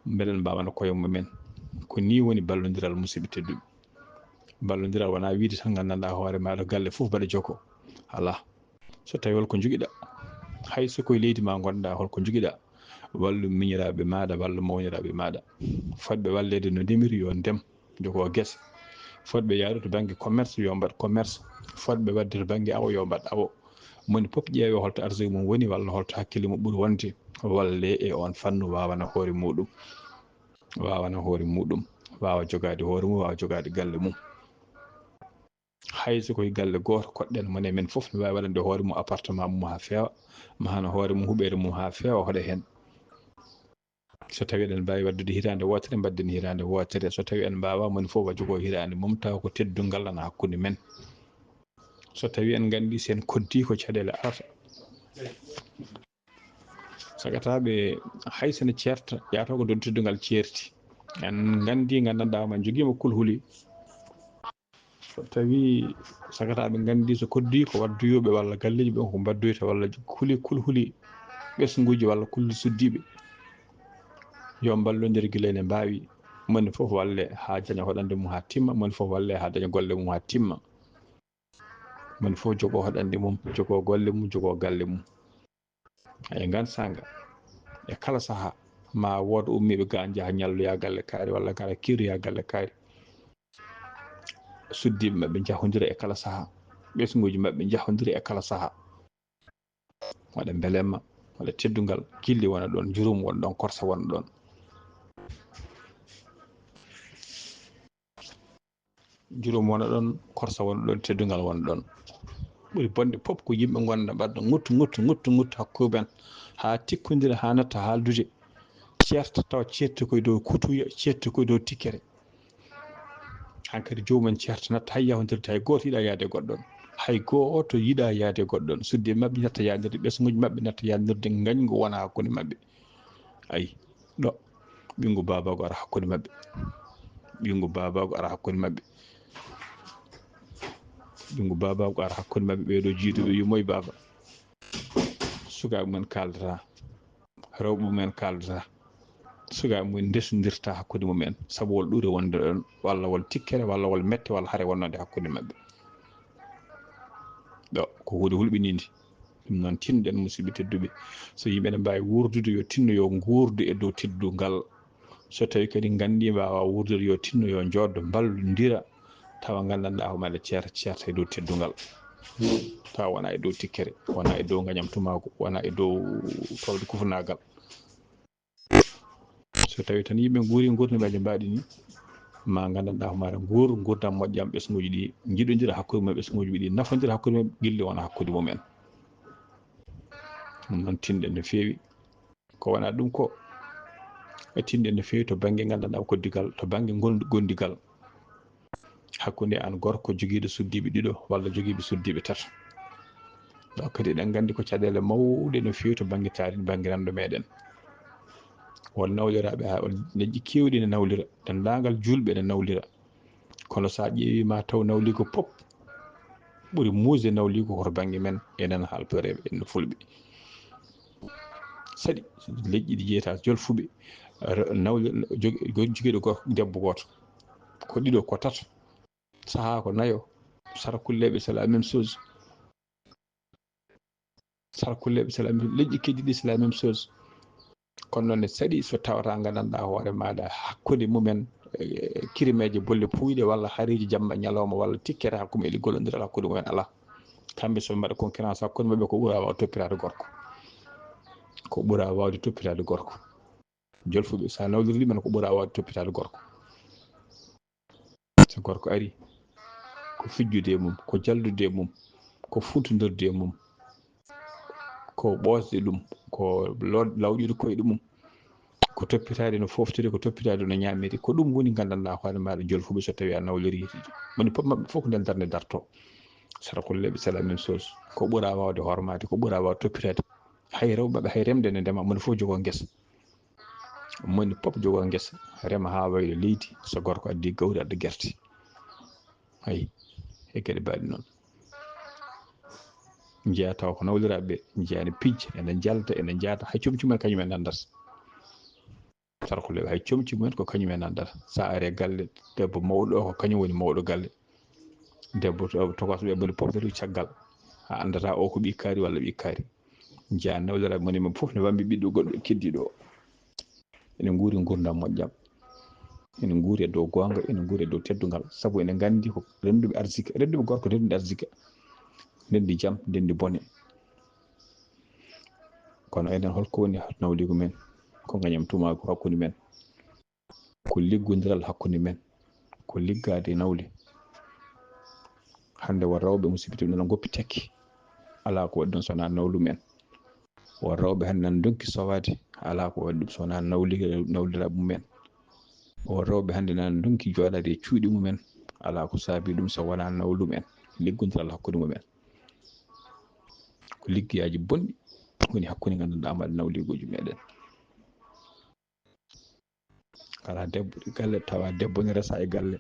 mbeɗen mbaawana koye mumen. Ko nii woni ballondiral, musidɓe tedduɓe. Ballondiral wonaa wiide tan nganndanɗaa hoore maaɗa, galle fof mbaɗa jogo. Alaa. So tawii hol ko njogiɗaa, hay so ko e leydi maa ngonɗaa, hol ko njogiɗaa, wallu miñiraaɓe maaɗa walla mawniraaɓe maaɗa. Fotɓe walleede no ndemiri yo ndem, jogoo gese. Fotɓe yaarude to bannge commerce yo mbaɗ commerce. Fotɓe waɗde to bannge awo yo mbaɗ awo. Moni fof ƴeewa holto arsugue mum woni walla holto hakkille mum ɓuri wonde, walle e oon fannu, waawana hoore muɗum. Waawana hoore muɗum, waawa jogaade hoore mum, waawa jogaade galle mum. Hay so ko e galle gooto koɗɗen, moni men fof ne waawi waɗande hoore mum appartement mum haa feewa, mahana hoore mum huɓeere mum haa feewa, hoɗa heen. So tawii eɗen mbaawi waɗdude hitaande wootere, mbaɗden hitaande wootere. So tawii en mbaawaa, moni fof wa jogoo hitaande mum, tawa ko teddungal ana hakkunde men. So tawii en nganndii, so en koddii, ko caɗeele arata. Sagataaɓe, hay so ne ceerta, yaata ko ɗoon teddungal ceerti. En nganndii, nganndanɗaa, ma njogiima kulhuli. So tawii sagataaɓe nganndii, so koddii ko wadduyooɓe walla galleeji ɓe ko mbaddoyta walla huli, kulhuli ɓesnguuji walla kulhuli suddiiɓe, yo mballondir gila ene mbaawi. Moni fof walle haa daña hoɗande mum haa timma, moni fof walle haa daña golle mum haa timma. Moni fof jogoo hoɗande mum, jogoo golle mum, jogoo galle mum. E ngaan saanga, e kala sahaa, ma wood ummiiɓe ga njaha ñalloya galle kaari walla gara kiiroya galle kaari. Suddiiɓe maɓɓe njahondira e kala sahaa, ɓesnguuji maɓɓe njahondira e kala sahaa. Waɗa mbelemma, waɗa teddungal, gilli wona ɗoon, njurum wona ɗoon, korsa wona ɗoon. Njurum wona ɗoon, korsa wona ɗoon, teddungal wona ɗoon. Ɓuri bonde fof ko yimɓe ngonda mbaɗa nguttu, nguttu, nguttu, nguttu hakkuɓe men, haa tikkondira, haa natta haaldude. Ceerta tawa ceerti koye dow kutuya, ceerti koye dow tikkere. Hankadi joomum en ceerta natta hay yahondirde, hay gooto yiɗa yaade e goɗɗo on. Hay gooto yiɗa yaade e goɗɗo on. Suddiiɓe maɓɓe natta yahnirde, ɓesnguuji maɓɓe natta yahnirde, ngañgu wona hakkunde maɓɓe. Ayi, ɗo, ɓinngu baabaagu ara hakkunde maɓɓe. Ɓinngu baabaagu ara hakkunde maɓɓe. Ɓinngu baabaagu ara hakkunde maɓɓe, ɓee ɗoo jiiduɓe, yo moy baaba. Sukaaɓe mum en kaaldata, rewɓe mum en kaaldata. Sukaaɓe mum en ndesondirta hakkunde mum en, sabu wol ɗuure wonde ɗoon, walla wol tikkere, walla wol mette, walla hare wonnode hakkunde maɓɓe. Ɗo, ko huunde hulɓiniinde. Ɗum noon, tinɗen, musidɓe tedduɓe, so yimɓe ene mbaawi wuurdude, yo tinno, yo nguurdu e dow teddungal. So tawii kadi nganndii mbaawaa wuurdude, yo tinno, yo njooddo, mballondira, tawa nganndanɗaa ko mbaɗa ceerta, ceerta e dow teddungal. Tawa wonaa e dow tikkere, wonaa e dow ngañam tumaagu, wonaa e dow towde kufunaagal. So tawii tan yimɓe nguuri nguurndam ɓe mbaɗi ni, ma nganndanɗaa ko mbaɗa nguur, nguurndam moƴƴam, ɓesnguuji ɗi njiɗondira hakkunde mum, ɓesnguuji ɗi nafondira hakkunde mum, gilli wona hakkunde mum en. Ɗum noon, tinɗen no feewi. Ko wonaa ɗum ko, e tinɗen no feewi to bannge nganndanɗaa koddigal, to bannge ngon-, gondigal. Hakkunde aan gorko jogiiɗo suddiiɓe ɗiɗo walla jogiiɓe suddiiɓe tato. Ɗo kadi eɗen nganndi ko caɗeele mawɗe no feewi to bannge taariindi, bannge renndo meɗen. Won nawliraaɓe haa, won leƴƴi keewɗi ne nawlira, denndaangal juulɓe ne nawlira. Kono so a ƴeewi ma taw nawliigu pop ɓuri muusde nawliigu ko to bannge men, enen haaltoreeɓe, enen fulɓe. Saɗi, leƴƴi ɗi jeyata jolfuɓe, re-, nawli-, jogi-, jogiiɗo gorko, debbo gooto, ko ɗiɗo, ko tato, sahaa ko nayo, Sarakulleeɓe, c'est la même chose. Sarakulleeɓe, c'est la même, leƴƴi keddiiɗi, c'est la même chose. Kono noon ne saɗi so tawata nganndanɗaa hoore maaɗa hakkunde mumen, eh, kirimeeje bolle puuyɗe walla hareeji jamma ñalawma walla tikkere hakkunde e gollondiral hakkunde mumen alaa. Kamɓe so ɓe mbaɗa concurrence hakkunde maɓɓe, ko ɓura waawa toppitaade gorko. Ko ɓura waawde toppitaade gorko. Jolfuɓe, so a nawlirii ɗumen, ko ɓura waawde toppitaade gorko. So gorko ari, ko fijjude e mum, ko jallude e mum, ko fuutondirde e mum, ko ɓoosde ɗum, ko lo-, lawƴude koyɗe mum, ko toppitaade no fooftiri, ko toppitaade no ñaamiri. Ko ɗum woni nganndanɗaa hoore maaɗa jolfuɓe, so tawii a nawlirii. Moni pop maɓɓe fof ko nden darnde darto. Sarakulleeɓe, c'est la même chose. Ko ɓura waawde hormaade, ko ɓura waawde toppitaade. Hay rewɓe maɓɓe, hay remde ne ndema, moni fof jogoo ngesa. Moni pop jogoo ngesa, rema haa wayla leydi, so gorko addi gawri, adda gerte. Ayi. e geɗe mbaɗi noon. Njeyaa tawa ko nawliraaɓe ɓe, njeyaa ene pijja, ene njalta, ene njaata, hay comci mumen kañum en anndat. Sarkuleeɓe, hay comci mumen ko kañum en anndat. So a ari e galle debbo mawɗo o, ko kañum woni mawɗo galle. Debbo to-, tokoso ɓe boni pofde to caggal. A anndataa o ko ɓii kaari walla ɓii kaari. Njeyaa nawliraaɓe moni men fof ne wambi ɓiɗɗo goɗɗo keddiiɗo o. Ene nguuri nguurndam moƴƴam. Ene nguuri e dow goonga, ene nguuri e dow teddungal. Sabu ene nganndi ko renduɓe arsike, renduɓe gorko rendude arsike. Ndenndi jam, ndenndi bone. Kono enen, holko woni nawliigu men? Ko ngañam tumaagu hakkunde men. Ko liggondiral hakkunde men. Ko liggaade nawle. Hannde won rewɓe, musidɓe tedduɓe, nana ngoppi tekki. Alaa ko waɗi ɗum so wonaa nawlu men. Won rewɓe hannde nana ndonki sowaade. Alaa ko waɗi ɗum so wonaa nawli-, nawliraaɓe mumen. Won rewɓe hannde nana ndonki jooɗaade e cuuɗi mumen. Alaa ko saabii ɗum so wonaa nawlu men. Liggondiral hakkunde mumen. Ko liggeyaaji bonɗi woni hakkunde, nganndanɗaa, maɗa nawliiguuji meɗen. Kala debbo e galle, tawa debbo ne resa e galle.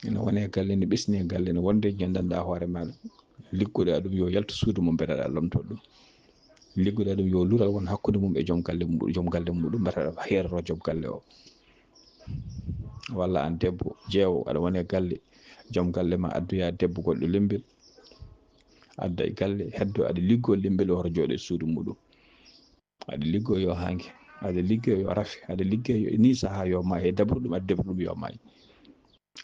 Ene wona e galle, ne ɓesni e galle, ne wonde nganndanɗaa hoore maaɗa. Liggoɗaa ɗum yo yaltu suudu mum, mbele aɗa lomtoo ɗum. Liggoɗaa ɗum yo luural won hakkunde mum e joom galle mum, joom galle muɗum, mbele aɗa heeroro joom galle o. Walla aan debbo, jeewo, aɗa wona e galle, joom galle ma addoya debbo goɗɗo lemmbel, adda e galle, heddo aɗa liggoo lemmbel o, hoto jooɗo e suudu muɗum. Aɗa liggoo yo haange, aɗa liggoo yo rafi, aɗa liggoo yo, nii sahaa yo maayi, e dabru ɗum, aɗa dabru ɗum yo maayi.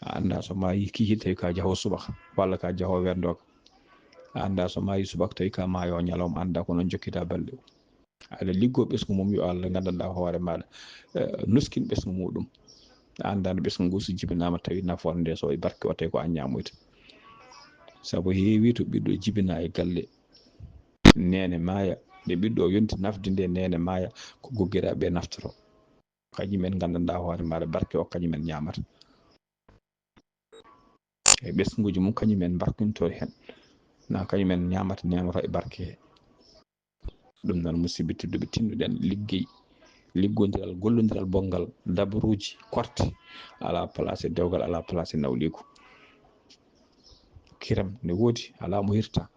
A anndaa so maayi kikiiɗe tawi ka jahoo subaka, walla ka jahoo wendooka. A anndaa so maayi subaka tawi ka maayoo ñalawma, a anndaa ko noon jokkitaa balɗe. Aɗa liggoo ɓesngu mum yo Allah, nganndanɗaa hoore maaɗa, eh, nuskin ɓesngu muɗum. A anndaa no ɓesngu ngu so jibinaama tawi nafoore nde so e barke o tawi ko an ñaamoyta. Sabu heewi to ɓiɗɗo jibinaa e galle, neene maaya, nde ɓiɗɗo o yonti nafde nde, neene maaya, ko goggiraaɓe ɓe naftoro. Kañum en nganndanɗaa hoore maaɗa barke o, kañum en ñaamata. E ɓesnguuji mum, kañum en mbarkinto heen. Na kañum en ñaamata, neemata e barke he. Ɗum noon, musidɓe tedduɓe, tinnuɗen liggey, liggondiral, gollondiral bonngal, dabaruuji korte, alaa place e dewgal, alaa place e nawliigu. Kiram ne woodi, alaa mo hirta.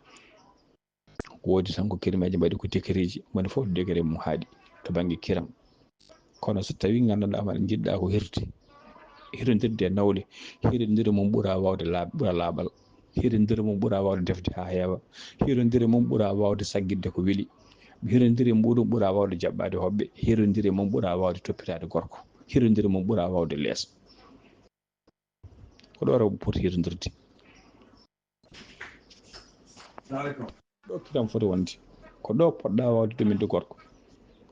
Ko woodi tan ko kirimeeje mbaɗi ko dekereeji, moni fof degré mum haaɗi to bannge kiram. Kono so tawii nganndanɗaa maɗa njiɗɗaa ko hirde, hirondirde e nawle, hirondire mum ɓura waawde laaɓ-, ɓura laaɓal, hirondire mum ɓura waawde defde haa heewa, hirondire mum ɓura waawde saggitde ko weli, hirondire muɗum ɓura waawde jaɓɓaade hoɓɓe, hirondire mum ɓura waawde toppitaade gorko, hirondire mum ɓura waawde leeso. Ko ɗo rewɓe poti hirondirde. Ɗo kiram foti wonde. Ko ɗo poɗɗa waawde ɗuminde gorko.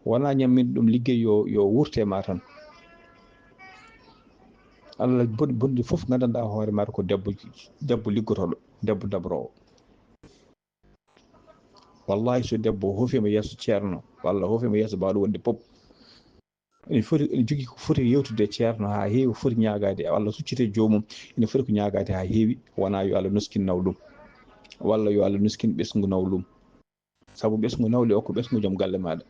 Wona ñamminde ɗum liggey yo, yo wurte ma tan. Allah bon-, bonde fof nganndanɗaa hoore maaɗa ko debbo, debbo liggotooɗo, debbo dabroowo. Wallahi, so debbo hoofiima yeeso ceerno, walla hoofiima yeeso baawɗo wonde pop, ene foti, ene jogii ko foti yewtude e ceerno haa heewi, foti ñaagaade, walla succite joomum, ene foti ko ñaagaade haa heewi, wona yo Allah nuskin nawlum, walla yo Allah nuskin ɓesngu nawlum. Sabu ɓesngu nawle o ko ɓesngu joom galle maaɗa.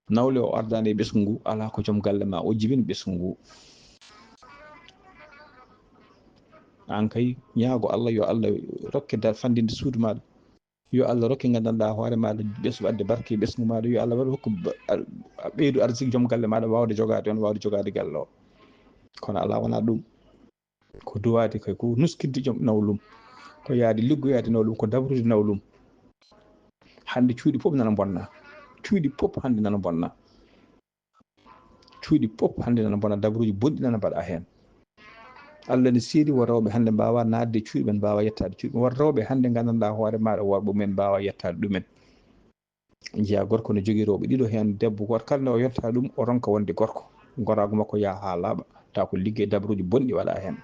Nawle o ardaani e ɓesngu ngu, alaa ko joom galle ma o jibini ɓesngu ngu. Aan kay, ñaago Allah, yo Allah rokke da-, fanndinde suudu maaɗa. Yo Allah rokke nganndanɗaa hoore maaɗa ɓesngu, ɓesngu, ɓadde barke e ɓesngu maaɗa. Yo Allah waɗ hokku ba-, a, a ɓeydu arsiki joom galle maaɗa waawde jogaade on, waawde jogaade galle o. Kono alaa wonaa ɗum. Ko duwaade kay, ko nuskinde joom nawlum, ko yahde liggoyaade nawlum, ko dabrude nawlum. Hannde cuuɗi pop nana mbonna. Cuuɗi pop hannde nana mbonna. Cuuɗi pop hannde nana mbonna, dabruuji bonɗi nana mbaɗa heen. Allah ne seedi, won rewɓe hannde mbaawa naatde e cuuɗi men, mbaawa yettaade cuuɗi men. Won rewɓe hannde nganndanɗaa hoore maaɗa, worɓe mumen mbaawa yettaade ɗumen. Njiyaa gorko no jogii rewɓe ɗiɗo heen, debbo gooto kala nde o yonta ɗum, o ronka wonde gorko. Goraagu makko yaha haa laaɓa, tawa ko liggey dabaruuji bonɗi waɗa heen.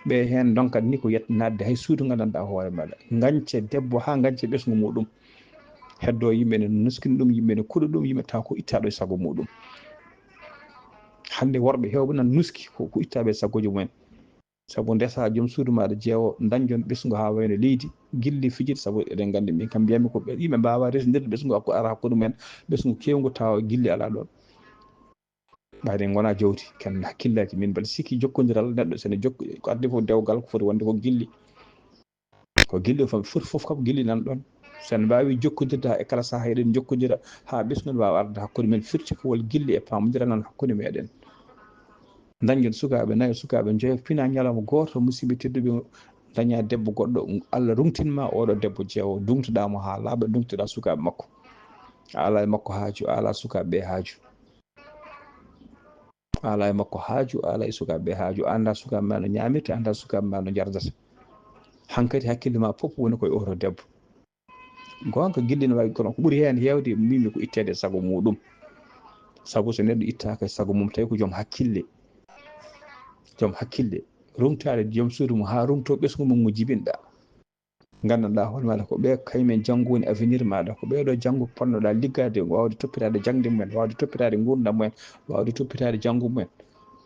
Ɓe heen ndonkat ni ko yet-, naatde hay suudu nganndanɗaa hoore maaɗa. Ngañce debbo haa ngañce ɓesngu muɗum. Heddo yimɓe ne nuskina ɗum, yimɓe ne kuɗa ɗum, yimɓe tawa ko ittaaɗo e sago muɗum. Hannde worɓe heewɓe nan nuski ko, ko ittaaɓe e saggooji mumen. Sabu ndesa joom suudu maaɗa jeewo, dañjon ɓesngu haa wayno leydi, gilli fijirde, sabu eɗen nganndi min kam mbiyatmi ko ɓe, yimɓe mbaawa resndirde ɓesngu hakku-, ara hakkunde mumen, ɓesngu keewngu tawa gilli alaa ɗoon. Ɓayde en ngonaa jawdi, ken hakkillaaji min mbaɗa sikki jokkondiral neɗɗo, so ene jokki, ko addi fof dewgal ko foti wonde ko gilli. Ko gilli fof, foti fof kam gilli nan ɗoon. So en mbaawi jokkondirde haa e kala sahaa eɗen njokkondira haa ɓesngu waawa arde hakkunde men, firti ko wol gilli e paamondiral nan hakkunde meɗen. Dañgol sukaaɓe nayo, sukaaɓe njoyo, pina ñalawma gooto, musidɓe tedduɓe, daña debbo goɗɗo, Allah rungtin ma oɗo debbo jeewo, ndungtoɗaa mo haa laaɓa, ndungtoɗaa sukaaɓe makko. A alaa e makko haaju, a alaa sukaaɓe ɓe haaju. A alaa e makko haaju, a alaa e sukaaɓe ɓe haaju, a anndaa sukaaɓe ma no ñaamirta, a anndaa sukaaɓe ma no njardata. Hankadi hakkille ma fof woni koye oto debbo. Goonga, gilli no waawi, kono ko ɓuri heen heewde, mbiymi ko itteede e sago muuɗum. Sabu so neɗɗo ittaaka e sago mum, tawi ko joom hakkille, joom hakkille, rungtaade joom suudu mum haa rungtoo ɓesngu mum ngu jibinɗaa. Nganndanɗaa hoore maaɗa ko ɓee kañum en janngo woni avenir maaɗa, ko ɓee ɗoo janngo potnoɗaa liggaade, waawde toppitaade jaŋde mumen, waawde toppitaade nguurndam mumen, waawde toppitaade janngo mumen.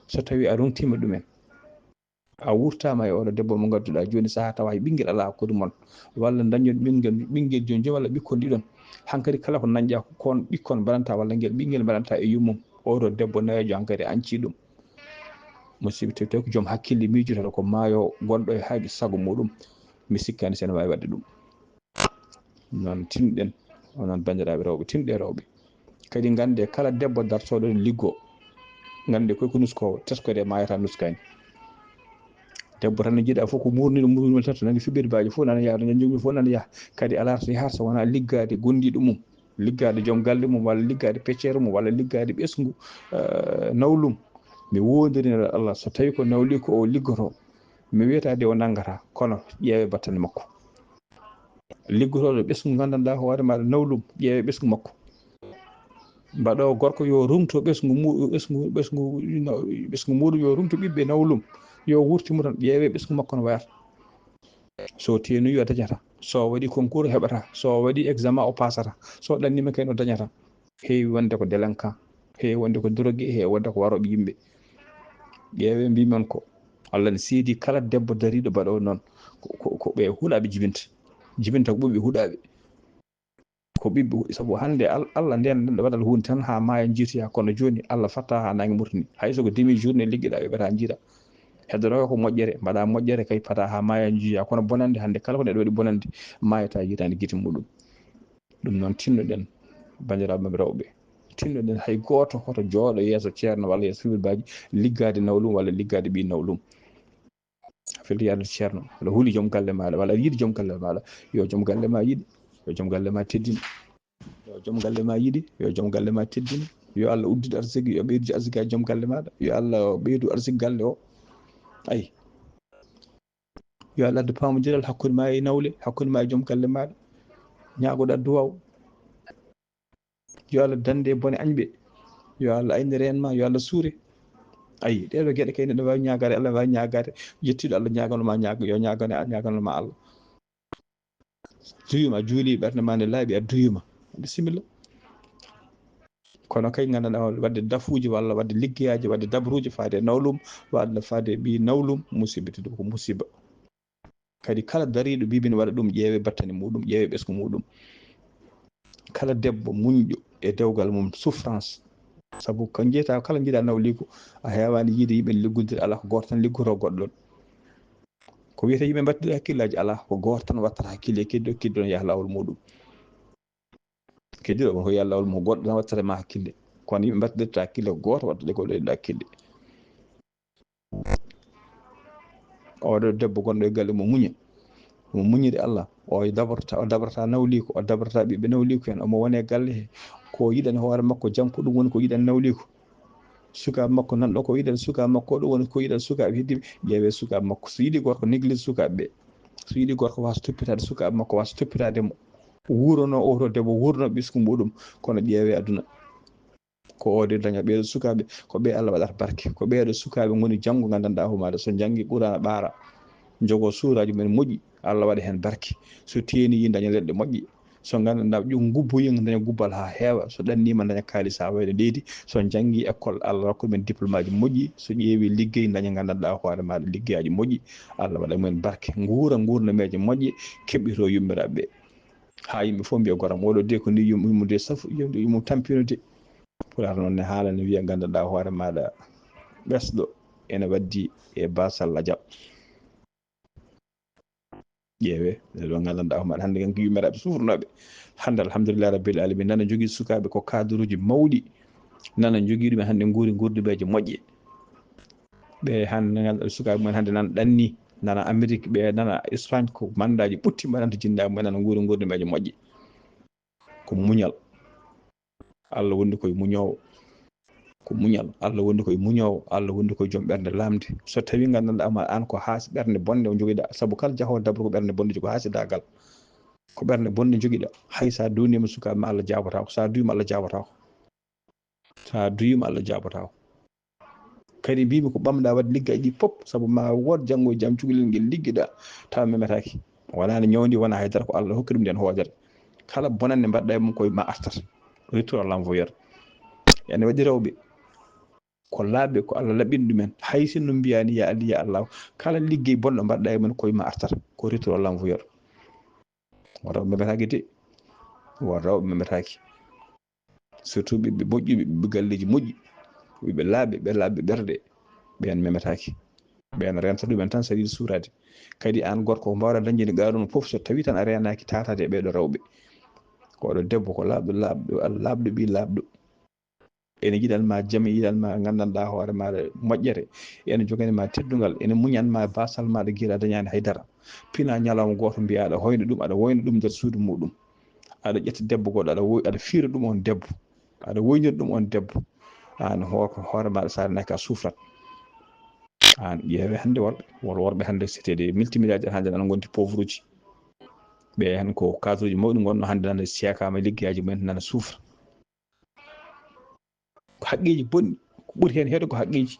So tawii a rungtiima ɗumen, a wurtaama e oɗo debbo mo ngannduɗaa jooni sahaa tawa hay ɓinngel alaa hakkunde mon, walla dañon ɓinngel, ɓinngel jooni jooni walla ɓikkon ɗiɗon. Hankadi kala ko nañƴaa ko kon ɓikkon mbaɗanta walla ngel ɓinngel mbaɗanta e yummum, oɗo debbo nayeejo hankadi añcii ɗum. Musidɓe tedduɓe, ko joom hakkille miijotoɗo ko maayo gonɗo e hayɓe sago muuɗum. Mi sikkaani so ene waawi waɗde ɗum. Noon tinɗen, onon banndiraaɓe rewɓe, tinɗe rewɓe. Kadi nganndee kala debbo dartooɗo ene liggoo. Nganndee koy ko nuskoowo, teskode maayata nuskaani. Debbo tan no jiiɗa fof ko muurniɗo muurniɗo tan to nani fiɓirde baaji fof nana yaha, to nani jogmi fof nana yaha. Kadi alaa to yahata so wonaa liggaade gondiiɗo mum, liggaade joom galle mum, walla liggaade pecceero mum, walla liggaade ɓesngu, eh, nawlum. Mi woondirii e Allah, so tawii ko nawliiko o liggotoo, mi wiyataa de o nanngataa, kono ƴeewee battane makko. Liggotooɗo ɓesngu nganndanɗaa hoore maaɗa nawlum, ƴeewee ɓesngu makko. Mbaɗoowo gorko yo rungto ɓesngu mu-, ɓesngu, ɓesngu, no, ɓesngu muuɗum yo rungto ɓiɓɓe nawlum, yo wurtimo tan, ƴeewee ɓesngu makko no wayata. So teenoyi o dañata, so waɗi concours o heɓata, so waɗi examen o pasata, so ɗanniima kay no dañata. Heewi wonde ko délinquant, heewi wonde ko drogué, heewi wonde ko warooɓe yimɓe. Ƴeewee, mbiimi on ko Allah ne seedi kala debbo dariiɗo mbaɗoowo noon, ko, ko, ko ɓe huɗaaɓe jibinta. Jibinta ko ɓe huɗaaɓe. Ko ɓiɓɓe huɗi, sabu hannde Al-, Allah ndeen, ndeen waɗal huunde tan haa maayo njiitoya, kono jooni Allah fatta haa naange murtini. Hay so ko demi journée liggoɗaa, yoɓataa njiiraa. Heddoto ko moƴƴere, mbaɗaa moƴƴere kay, fata haa maayo njiitoya, kono bonannde hannde kala ko neɗɗo waɗi bonannde, maayata yiytaani gite muuɗum. Ɗum noon tinnoɗen, banndiraaɓe men rewɓe, tinnoɗen hay gooto hoto jooɗo yeeso ceerno walla yeeso fiɓirbaaji liggaade nawlum walla liggaade ɓii nawlum. A felti yaade ceerno, aɗa huli joom galle maaɗa walla aɗa yiɗi joom galle maaɗa, yo joom galle ma yiɗ, yo joom galle ma teddin. Yo joom galle ma yiɗ, yo joom galle ma teddin. Yo Allah udditu arsigi, yo ɓeydu arsigi haa joom galle maaɗa. Yo Allah ɓeydu arsigi galle o. Ayi. Yo Allah addu paamondiral hakkunde ma e nawle, hakkunde ma e joom galle maaɗa. Ñaagoɗaa duwaaw. Yo Allah dande e bone añɓe. Yo Allah aynire en ma, yo Allah suure. Ayi, ɗee ɗoo geɗe kay neɗɗo waawi ñaagaade, Allah waawi ñaagaade. Yettiiɗo Allah ñaagano ma, ñaag-, yo ñaagane, ñaagano ma Allah. Duyuma, juuli, ɓernde ma nde laaɓi, a duyuma. Bisimilla. Kono kay nganndanɗaa waɗde dafuuji walla waɗde liggeyaaji, waɗde dabruuji faade e nawlum, walla faade e ɓii nawlum, musiba tedduɗo ko musiba. Kadi kala dariiɗo bibin waɗa ɗum, ƴeewe battane muuɗum, ƴeewe ɓesngu muuɗum. Kala debbo muñƴo e dewgal mum, souffrance. Sabu ko njiyataa, kala njiɗaa nawliiko, a heewaani yiide yimɓe liggondira, alaa ko gooto tan liggotoo goɗɗo ɗon. Ko wiyetee yimɓe mbattira hakkillaaji, alaa, ko gooto tan wattata hakkille, keddiiɗo, keddiiɗo ne yaha laawol muuɗum. Keddiiɗo ko yaha laawol mum, goɗɗo tan wattata ma hakkille. Kono yimɓe mbattirta hakkille, ko gooto wattata ko ɗen hakkille. Oɗo debbo gonɗo e galle mo muña, mo muñiri Allah, o dabrata, o dabrata nawliiko, o dabrata ɓiɓɓe nawliiko en, omo woni e galle he, ko yiɗani hoore makko jam, ko ɗum woni ko yiɗani nawliiko. Sukaaɓe makko nan ɗo ko yiɗani sukaaɓe makko, ɗum woni ko yiɗani sukaaɓe heddiiɓe, ƴeewee sukaaɓe makko. So yiɗi gorko, néglige sukaaɓe ɓe. So yiɗi gorko, waasa toppitaade sukaaɓe makko, waasa toppitaade mo. Wuurono oto debbo, wuurono ɓesngu muuɗum, kono ƴeewee aduna. Ko o de daña ɓeeɗo sukaaɓe, ko ɓe Allah waɗata barke. Ko ɓeeɗo sukaaɓe ngoni janngo nganndanɗaa hoore maaɗa, so njanngi Qur'aana ɓaara, njogo suuraaji mumen moƴƴi, Allah waɗa heen barke. So teeniyi daña leɗɗe moƴƴe. So nganndanɗaa ƴum ngubboyi daña gubbal haa heewa. So ɗanniima daña kaalis haa wayna leydi. So njanngi école Allah rokka ɗumen diplôme aji moƴƴi. So ƴeewi liggey daña nganndanɗaa hoore maaɗa liggeyaaji moƴƴi. Allah waɗa mumen barke. Nguura nguurnameeje moƴƴe keɓɓitoo yummiraaɓe ɓe. Haa yimɓe fof mbiya goram oɗo de ko ni yum-, yummude safu, yum-, yummu tampino de. Pulaar noon ne haala ne wiya, nganndanɗaa hoore maaɗa ɓesɗo ene waddi e baasal lajal. Ƴeewe, ɓe ɗo nganndanɗaa hoore maaɗa hannde, kanko yummiraaɓe sufrunooɓe. Hannde, alhamdulillahi rabbil alamin, nana jogii sukaaɓe ko cadre uji mawɗi, nana jogii ɗumen hannde nguuri nguurdimeeje moƴƴe. Ɓe hannde, ngannduɗaa sukaaɓe mumen hannde nana ɗanni, nana Amérique, ɓe nana Espagne, ko mandaaji ɓutti mbaɗanta jinnaaɓe mumen, nana nguuri nguurdimeeje moƴƴe. Ko muñal. Allah wondi koye muñoowo. Ko muñal. Allah wondi koye muñoowo. Allah wondi koye joom ɓernde laamde. So tawii nganndanɗaa ma aan ko haasi ɓernde bonde o jogiɗaa, sabu kala jahoowo dabbo ko ɓernde bonde jogo, haasidaagal. Ko ɓernde bonde jogiɗaa. Hay so a duwniima sukaaɓe ma, Allah jaabotaako. So a duwiima, Allah jaabotaako. So a duwiima, Allah jaabotaako. Kadi mbiymi ko ɓamɗaa waɗde liggaaji ɗi pop, sabu ma wood janngo e jam cukalel ngel liggiɗaa, tawa memetaaki. Wonaa ne ñawndi, wonaa haydara, ko Allah hokki ɗum nden hoodere. Kala bonannde mbaɗɗaa e mum, koye ma artat. Retour à l'envoyeur. Ene waɗi rewɓe ko laaɓɓe, ko Allah laɓɓini ɗumen. Hay sinno mbiyaani, "Ya Allah, ya Allah," kala liggey bonɗo mbaɗɗaa e mum, koye ma artat. Ko retour à l'envoyeur. Won rewɓe memetaaki de. Won rewɓe memetaaki. Surtout ɓiɓɓe moƴƴuɓe, ɓiɓɓe galleeji moƴƴi, ɓiɓɓe laaɓɓe, ɓe laaɓɓe ɓerɗe, ɓeen memetaaki. Ɓeen renta ɗumen tan, saɗi suuraade. Kadi aan gorko, ko mbaawɗaa dañde e gaaruun fof, so tawii tan a reenaaki, taataade e ɓeeɗo rewɓe. Oɗo debbo ko laaɓɗo, laaɓɗo, laaɓɗo, ɓii laaɓɗo. Ene yiɗan ma jam, yiɗan ma nganndanɗaa hoore maaɗa moƴƴere, ene jogani ma teddungal, ene muñan ma baasal maaɗa, giɗa dañaani hay dara. Pina ñalawma gooto mbiya aɗa hoyna ɗum, aɗa woyna ɗum nder suudu muɗum. Aɗa ƴetta debbo goɗɗo, aɗa woy-, aɗa fiira ɗum on debbo, aɗa woynira ɗum on debbo. Aan hoore, hoore maaɗa, so a renaki, a sufrat. Aan ƴeewe hannde worɓe, wor-, worɓe hannde, c'était des multimilliardaires, hannde nana ngondi pauvre uji. Ɓe heen ko cadre uji mawɗi ngonno, hannde nana seekaama liggeyaaji mumen, nana sufra. Ko haqqeeji bonɗi, ko ɓuri heen heewde ko haqqeeji.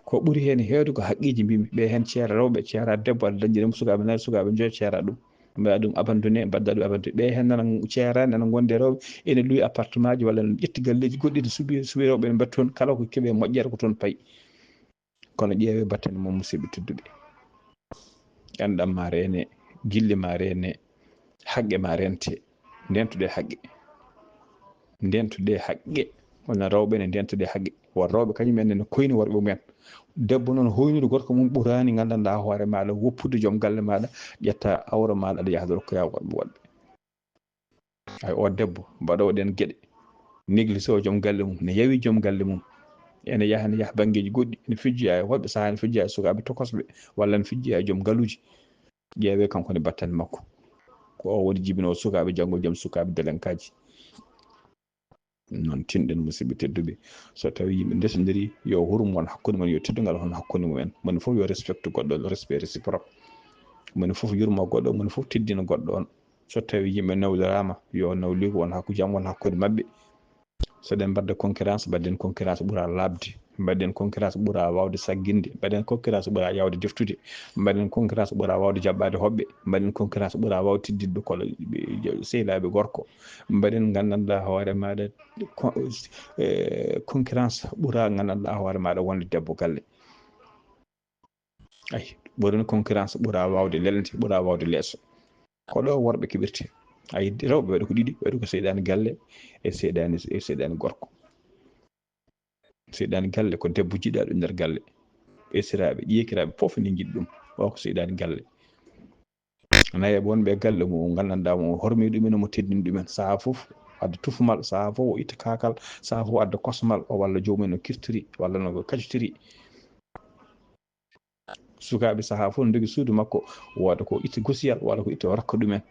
Ko ɓuri heen heewde ko haqqeeji mbimi. Ɓe heen ceera rewɓe, ceera debbo, aɗa dañde ɗum sukaaɓe nayo, sukaaɓe njoyo, ceera ɗum. Mbaɗa ɗum abandonné, mbaɗa ɗum abandonné. Ɓe heen nana ceera, nana ngonde rewɓe, ene luwi appartement ji walla ene ƴetti galleeji goɗɗi, ene suɓi, suɓi rewɓe, ene mbaɗi toon, kala ko keɓe moƴƴere ko toon payi. Kono ƴeewe battane mum, musidɓe tedduɓe. Enɗam ma reene, gilli ma reene, haqqe ma rente. Ndentude haqqe. Ndentude haqqe. Wona rewɓe ne ndentude haqqe. Won rewɓe kañum en ne koyni worɓe mumen. Debbo noon hoynude gorko mum ɓuraani nganndanɗaa hoore maaɗa, woppude joom galle maaɗa, ƴetta awra maaɗa, aɗa yaha aɗa rokkoya worɓe woɗɓe. Ay, o debbo mbaɗoowo ɗeen geɗe, négligé o joom galle mum, ne yawi joom galle mum, ene yaha, ne yaha banngeeji goɗɗi, ne fijjoya e woɗɓe sahaa, ne fijjoya e sukaaɓe tokosɓe, walla ne fijjoya e joom ngaluuji. Ƴeewe kanko ne battane makko. Ko o woni jibinoowo sukaaɓe janngo jam, sukaaɓe delenkaaji. Noon tinɗen, musidɓe tedduɓe, so tawii yimɓe ndesondirii, yo hurum won hakkunde mon, yo teddungal won hakkunde mumen. Moni fof yo respecte goɗɗo, respect réciproque. Moni fof yurmo goɗɗo, moni fof teddina goɗɗo on. So tawii yimɓe nawloraama, yo nawliigu won hakku, jam won hakkunde maɓɓe. So eɗen mbaɗda concurrence, mbaɗden concurrence ɓura laaɓde. Mbaɗden concurrence ɓura waawde sagginde. Mbaɗden concurrence ɓura yaawde deftude. Mbaɗden concurrence ɓura waawde jaɓɓaade hoɓɓe. Mbaɗden concurrence ɓura waawde teddinde kolo, ɓe, sehlaaɓe gorko. Mbaɗden nganndanɗaa hoore maaɗa co-, eh, concurrence ɓura nganndanɗaa hoore maaɗa wonde debbo galle. Ay, ɓuran concurrence ɓura waawde lelnde, ɓura waawde leeso. Ko ɗo worɓe keɓirte. Ay, rewɓe waɗi ko ɗiɗi, waɗi ko seyɗaani galle e seyɗaani, e seyɗaani gorko. Seyɗaani galle ko debbo jiɗaaɗo nder galle. Esiraaɓe, ƴeekiraaɓe fof ne njiɗi ɗum. O ko seyɗaani galle. Nayeeɓe wonɓe e galle mum, nganndanɗaa mo hormii ɗumen, mo teddini ɗumen. Sahaa fof adda tufumal, sahaa fof o itta kaakal, sahaa fof adda kosmal, o walla joomum no kirtori, walla no kacotiri. Sukaaɓe sahaa fof ndogi suudu makko, wooda ko itta gosiyal, walla ko itta o rokka ɗumen.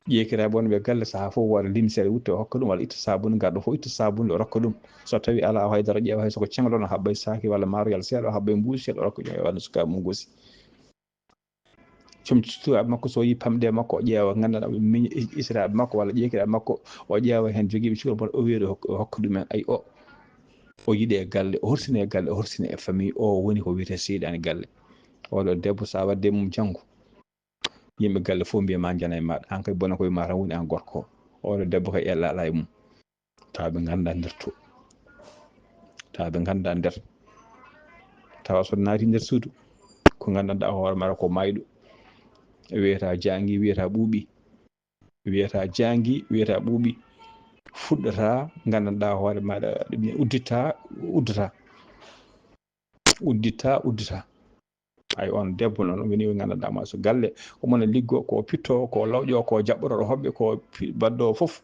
Ƴeekiraaɓe wonɓe galle sahaa fof wooda limsere, wutta o hokka ɗum, walla itta saabuni, garɗo fof itta saabuni o rokka ɗum. So tawii alaa o haydara, ƴeewa hay so ko ceŋlo o haɓɓay saaki walla maaroyal seeɗa, o haɓɓay mbuusi seeɗa o rokka ɗum, o wanna sukaaɓe mum gosi. Comci sukaaɓe makko, so yii pamɗe makko, o ƴeewa nganndanɗaa miñi is-, isiraaɓe makko walla ƴeekiraaɓe makko, o ƴeewa heen jogiiɓe cukalel, o wiya o hok-, o hokka ɗumen. Ay, o, o yiɗe e galle, o horsine e galle, o horsine e famille, o woni ko wiyetee seyɗaani galle. Oɗo debbo, so a waɗde mum janngo, yimɓe galle fof mbiya ma njana e maaɗa, aan kay bona koye ma tan woni aan gorko o. Oɗo debbo kay ella alaa e mum. Tawa ɓe nganndaa nder to. Tawa ɓe nganndaa nder. Tawa so naati nder suudu, ko nganndanɗaa hoore maaɗa ko maayɗo. Wiyata jaangi, wiyata ɓuuɓi. Wiyata jaangi, wiyata ɓuuɓi. fuɗɗata, nganndanɗaa hoore maaɗa, ɗum uddita, uddata, uddita, uddita. Ay, on debbo noon, woni o nganndanɗaa ma so galle, omo na liggo, ko pitto, ko lawƴo, ko jaɓɓorooɗo hoɓɓe, ko pi-, baɗɗo fof.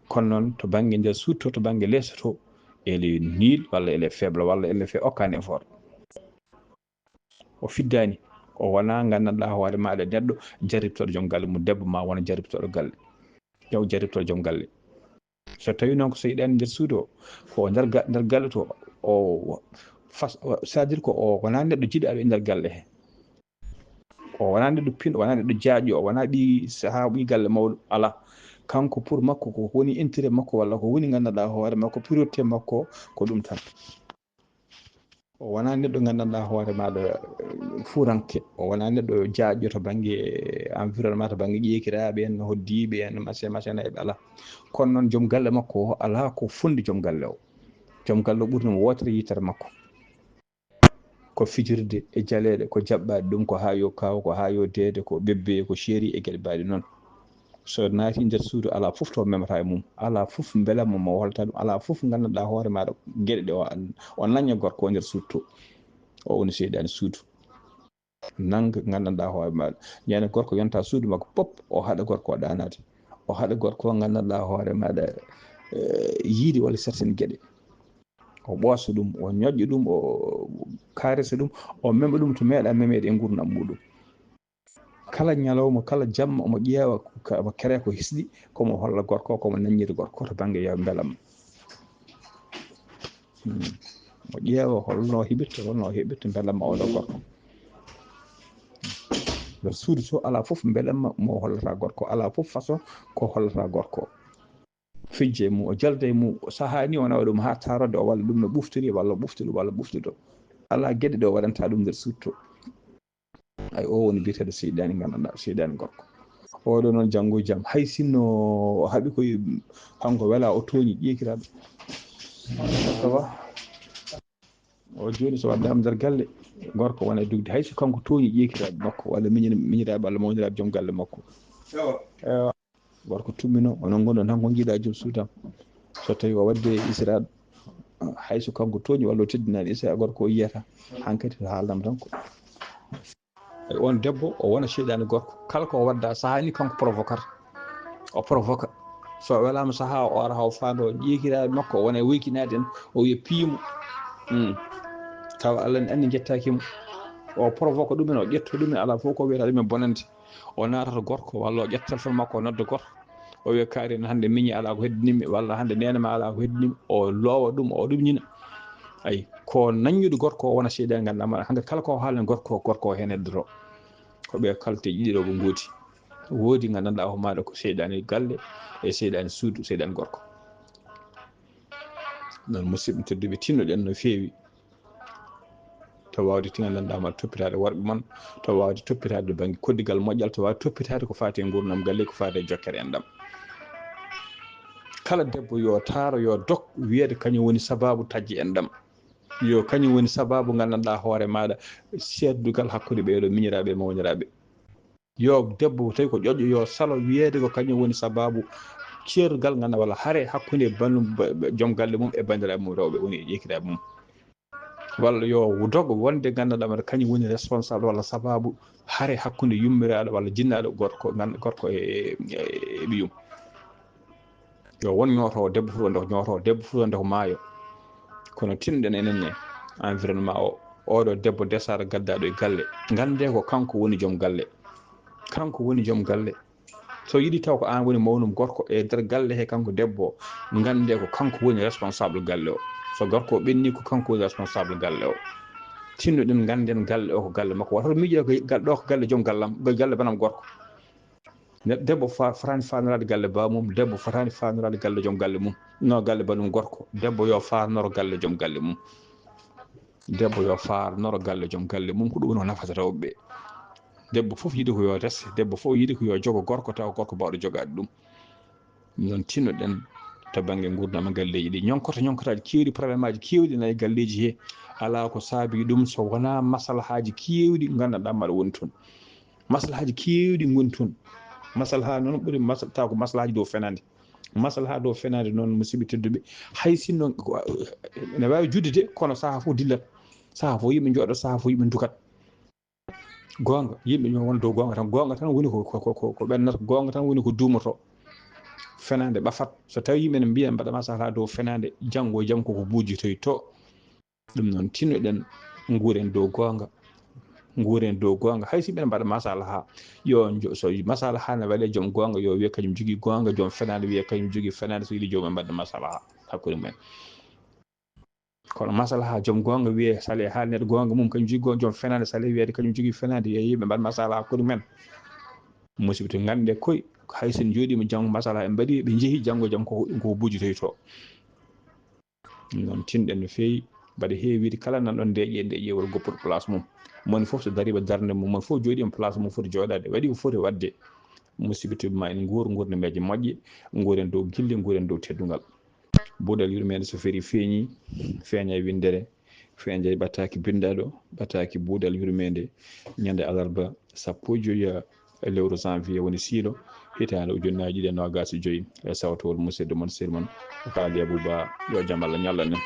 Kono noon, to bannge nder suudu to, to bannge leeso to, ele niil, walla ele faible, walla ele fe okkaani effort. O fiddaani, o wonaa nganndanɗaa hoore maaɗa neɗɗo jarribtooɗo joom galle mum, debbo ma wona jarribtooɗo galle. Yaw jarribtooɗo joom galle. So tawii noon ko seyɗaani nder suudu o, ko o nder ga-, nder galle to, o fas-, o, c'est-à-dire ko o wonaa neɗɗo jiɗaaɗo e nder galle he. O wonaa neɗɗo pinɗo, o wonaa neɗɗo jaajɗo, o wonaa ɓii sahaa, ɓii galle mawɗo, alaa. Kanko pour makko ko woni intérêt makko walla ko woni nganndanɗaa hoore makko, priorité makko ko ɗum tan. O wonaa neɗɗo nganndanɗaa hoore maaɗa, eh, fuuranke. O wonaa neɗɗo jaajɗo to bannge environnement, to bannge ƴeekiraaɓe en, hoddiiɓe en, machin, machin, e ɓe alaa. Kono noon joom galle makko o alaa ko fondi joom galle o. Joom galle o ɓurni mo wootere yitere makko. Ko fijirde e jaleeɗe, ko jaɓɓaade ɗum, ko haa yo kaaw, ko haa yo deede, ko bébé, ko chéri e geɗe mbaɗi noon. So naati nder suudu, alaa fof to memata e mum, alaa fof mbelamma mo holta ɗum, alaa fof nganndanɗaa hoore maaɗa geɗe ɗe o, o nañña gorko o nder suudu to. O woni seyɗaani suudu. Nannga nganndanɗaa hoore maaɗa. Ñande gorko yonta suudu makko pop, o haɗa gorko o ɗaanaade. O haɗa gorko o nganndanɗaa hoore maaɗa, eh, yiide walla certaine geɗe. O ɓoosa ɗum, o ñoƴƴa ɗum, o kaarisa ɗum, o mema ɗum to meeɗaa memeede e nguurndam muuɗum. Kala ñalawma, kala jamma, omo ƴeewa ko ka-, omo kere ko hisɗi, ko mo holla gorko, ko mo naññiri gorko to bannge yo mbelamma. Hmm. Omo ƴeewa holno heɓirta, holno heɓirta mbelamma oɗo gorko. Nder suudu to alaa fof mbelamma mo hollata gorko, alaa fof façon ko hollata gorko. Fijja e mum, o jalda e mum, sahaa ni o nawa ɗum haa taarode, o walla ɗum no ɓuftori, walla ɓufti ɗum, walla ɓufti ɗum. Alaa geɗe ɗe o waɗanta ɗum nder suudu to. Ay, o woni biyeteeɗo seyɗaani, nganndanɗaa, seyɗaani gorko. Oɗo noon, janngo e jam, hay sinno o haɓi koye kanko, wela o tooñi ƴeekiraaɓe. Awa. O jooni so waddaama nder galle, gorko wona e dugde, hay so kanko tooñi ƴeekiraaɓe makko, walla miñir-, miñiraaɓe, walla mawniraaɓe joom galle makko. Ewa. Gorko tummino, onon ngonɗon tan ko njiɗa joom suudu am. So tawi o wadde isra, hay so kanko tooñi walla o teddinaani isra, gorko o yiyata. Hankadi to haalnam tan ko. E on debbo, o wona seyɗaani gorko. Kala ko o wadda sahaa ni kanko provokata. O provoka. So welaama sahaa o ara haw faando ƴeekiraaɓe makko, o wona e woykinaade en, o wiya piimo. Hmm. Tawa Allah ne anndi njettaaki mo. O provoka ɗumen, o ƴetta ɗumen, alaa fof ko wiyata ɗumen bonande. O naatata gorko, walla o ƴetta téléphone makko, o nodda gorko. O wiya, "Kaari, hannde miñi alaa ko heddinimmi," walla, "Hannde neene ma alaa ko heddinimmi." O loowa ɗum, o ɗumñina. Ay, ko naññude gorko o wona seyɗaani, nganndanɗaa ma, hankadi kala ko haalna gorko, gorko o heen heddoto. Ko ɓe kala te ɗiɗi ɗo ɓe ngoodi. Woodi nganndanɗaa o maaɗa ko seyɗaani galle, e seyɗaani suudu, seyɗaani gorko. Noon, musidɓe tedduɓe, tinnoɗen no feewi. To waawde tingal lanndama toppitaade worɓe mon, to waawde toppitaade bannge koddigal moƴƴal, to waawde toppitaade ko faati e nguurndam galle, ko faati e jokkere enɗam. Kala debbo yo taaro, yo dok wiyeede kañum woni sabaabu tajji enɗam. Yo kañum woni sabaabu nganndanɗaa hoore maaɗa seerdugal hakkunde ɓeeɗo miñiraaɓe e mawniraaɓe. Yo debbo tawi ko ƴoƴƴo, yo salo wiyeede ko kañum woni sabaabu ceergal nganndanɗaa walla hare hakkunde banndum-, ba-, ba-, joom galle mum e banndiraaɓe mum rewɓe woni e ƴeekiraaɓe mum. Walla yo dogo wonde nganndanɗaa mata kañum woni responsable walla sabaabu hare hakkunde yummiraaɗo walla jinnaaɗo gorko, ngan-, gorko e, e, e ɓiyum. Yo won ñootoowo debbo fof wonde ko ñootoowo debbo fof wonde ko maayo. Kono tinɗen enen ne environnement o, oɗo debbo desaɗo gaddaaɗo e galle. Ngannde ko kanko woni joom galle. Kanko woni joom galle. So yiɗi taw ko aan woni mawnum gorko e nder galle he kanko debbo o, ngannde ko kanko woni responsable galle o. So gorko o ɓenni ko kanko woni responsable galle o. Tinnoɗen ngannden galle o ko galle makko. Wata miijo ko gal-, ɗo ko galle joom gallam, ko galle banam gorko. Ne-, debbo fa-, fotaani faandoraade galle baaba mum, debbo fotaani faandoraade galle joom galle mum. No galle banum gorko, debbo yo faanoro galle joom galle mum. Debbo yo faanoro galle joom galle mum, ko ɗum woni ko nafata rewɓe ɓe. Debbo fof yiɗi ko yo res, debbo fof yiɗi ko yo jogo gorko, tawa ko gorko baawɗo jogaade ɗum. Noon tinnoɗen to bannge nguurndam e galleeji ɗi. Ñonkoto ñonkotaaji keewɗi, probléme aji keewɗi nana e galleeji he. Alaa ko saabii ɗum so wonaa maslahaaji keewɗi nganndanɗaa maɗa woni toon. Maslahaaji keewɗi ngoni toon. Maslaha noon ɓuri masla-, taw ko maslahaaji dow fenaande. Maslaha dow fenaande noon, musidɓe tedduɓe, hay sinno ne waawi juude de, kono saha fof dillat, saha fof yimɓe njooɗo, saha fof yimɓe ndukat. Goonga, yimɓe ñoo won dow goonga tan, goonga tan woni ko, ko, ko, ko, ko ɓennata, goonga tan woni ko duumoto. Fenaande ɓafat. So tawi yimɓe ne mbiya mbaɗa maslaha dow fenaande, janngo e jam koko buujitoyto. Ɗum noon, tinnoɗen, nguuren dow goonga. Nguuren dow goonga. Hay si mbiɗen mbaɗa maslaha, yo jo-, so maslaha ne waɗe, joom goonga yo wiye kañum jogii goonga, joom fenaande wiye kañum jogii fenaande, so yiɗi joomum mbaɗa maslaha hakkunde mumen. Kono maslaha, joom goonga wiye sale haali neɗɗo goonga mum, kañum jogii goonga, joom fenaande sale wiyeede kañum jogii fenaande, yo yimɓe mbaɗa maslaha hakkunde mumen. Musidɓe, to ngannde koy, hay so en njooɗiima janngo maslaha en mbaɗi, ɓe njehi janngo e jam ko, ko buujitoyto. Ɗum noon, tinɗen no feewi, mbaɗa heewiide kala nan ɗon ndeeƴe, ndeeƴe walla goppuɗo place mum. Moni fof so dariiɓe darnde mum, moni fof jooɗiima place mum foti jooɗaade, waɗi ko foti waɗde. Musidɓe tedduɓe, ma en nguur nguurndam moƴƴe, nguuren dow gilli, nguuren dow teddungal. Buuɗal yurmeende so ferii feeñii, feeña e winndere, feeña e ɓataaki binndaaɗo, ɓataaki buuɗal yurmeende, ñande alarba sappo e joyi e lewru janvier woni siilo, hitaande ujunnaji ɗiɗi e noogas e joyi, e sawtowol musidɗo mon, sir mon, Faali Abou Ba, yo jam Allah ñallan en.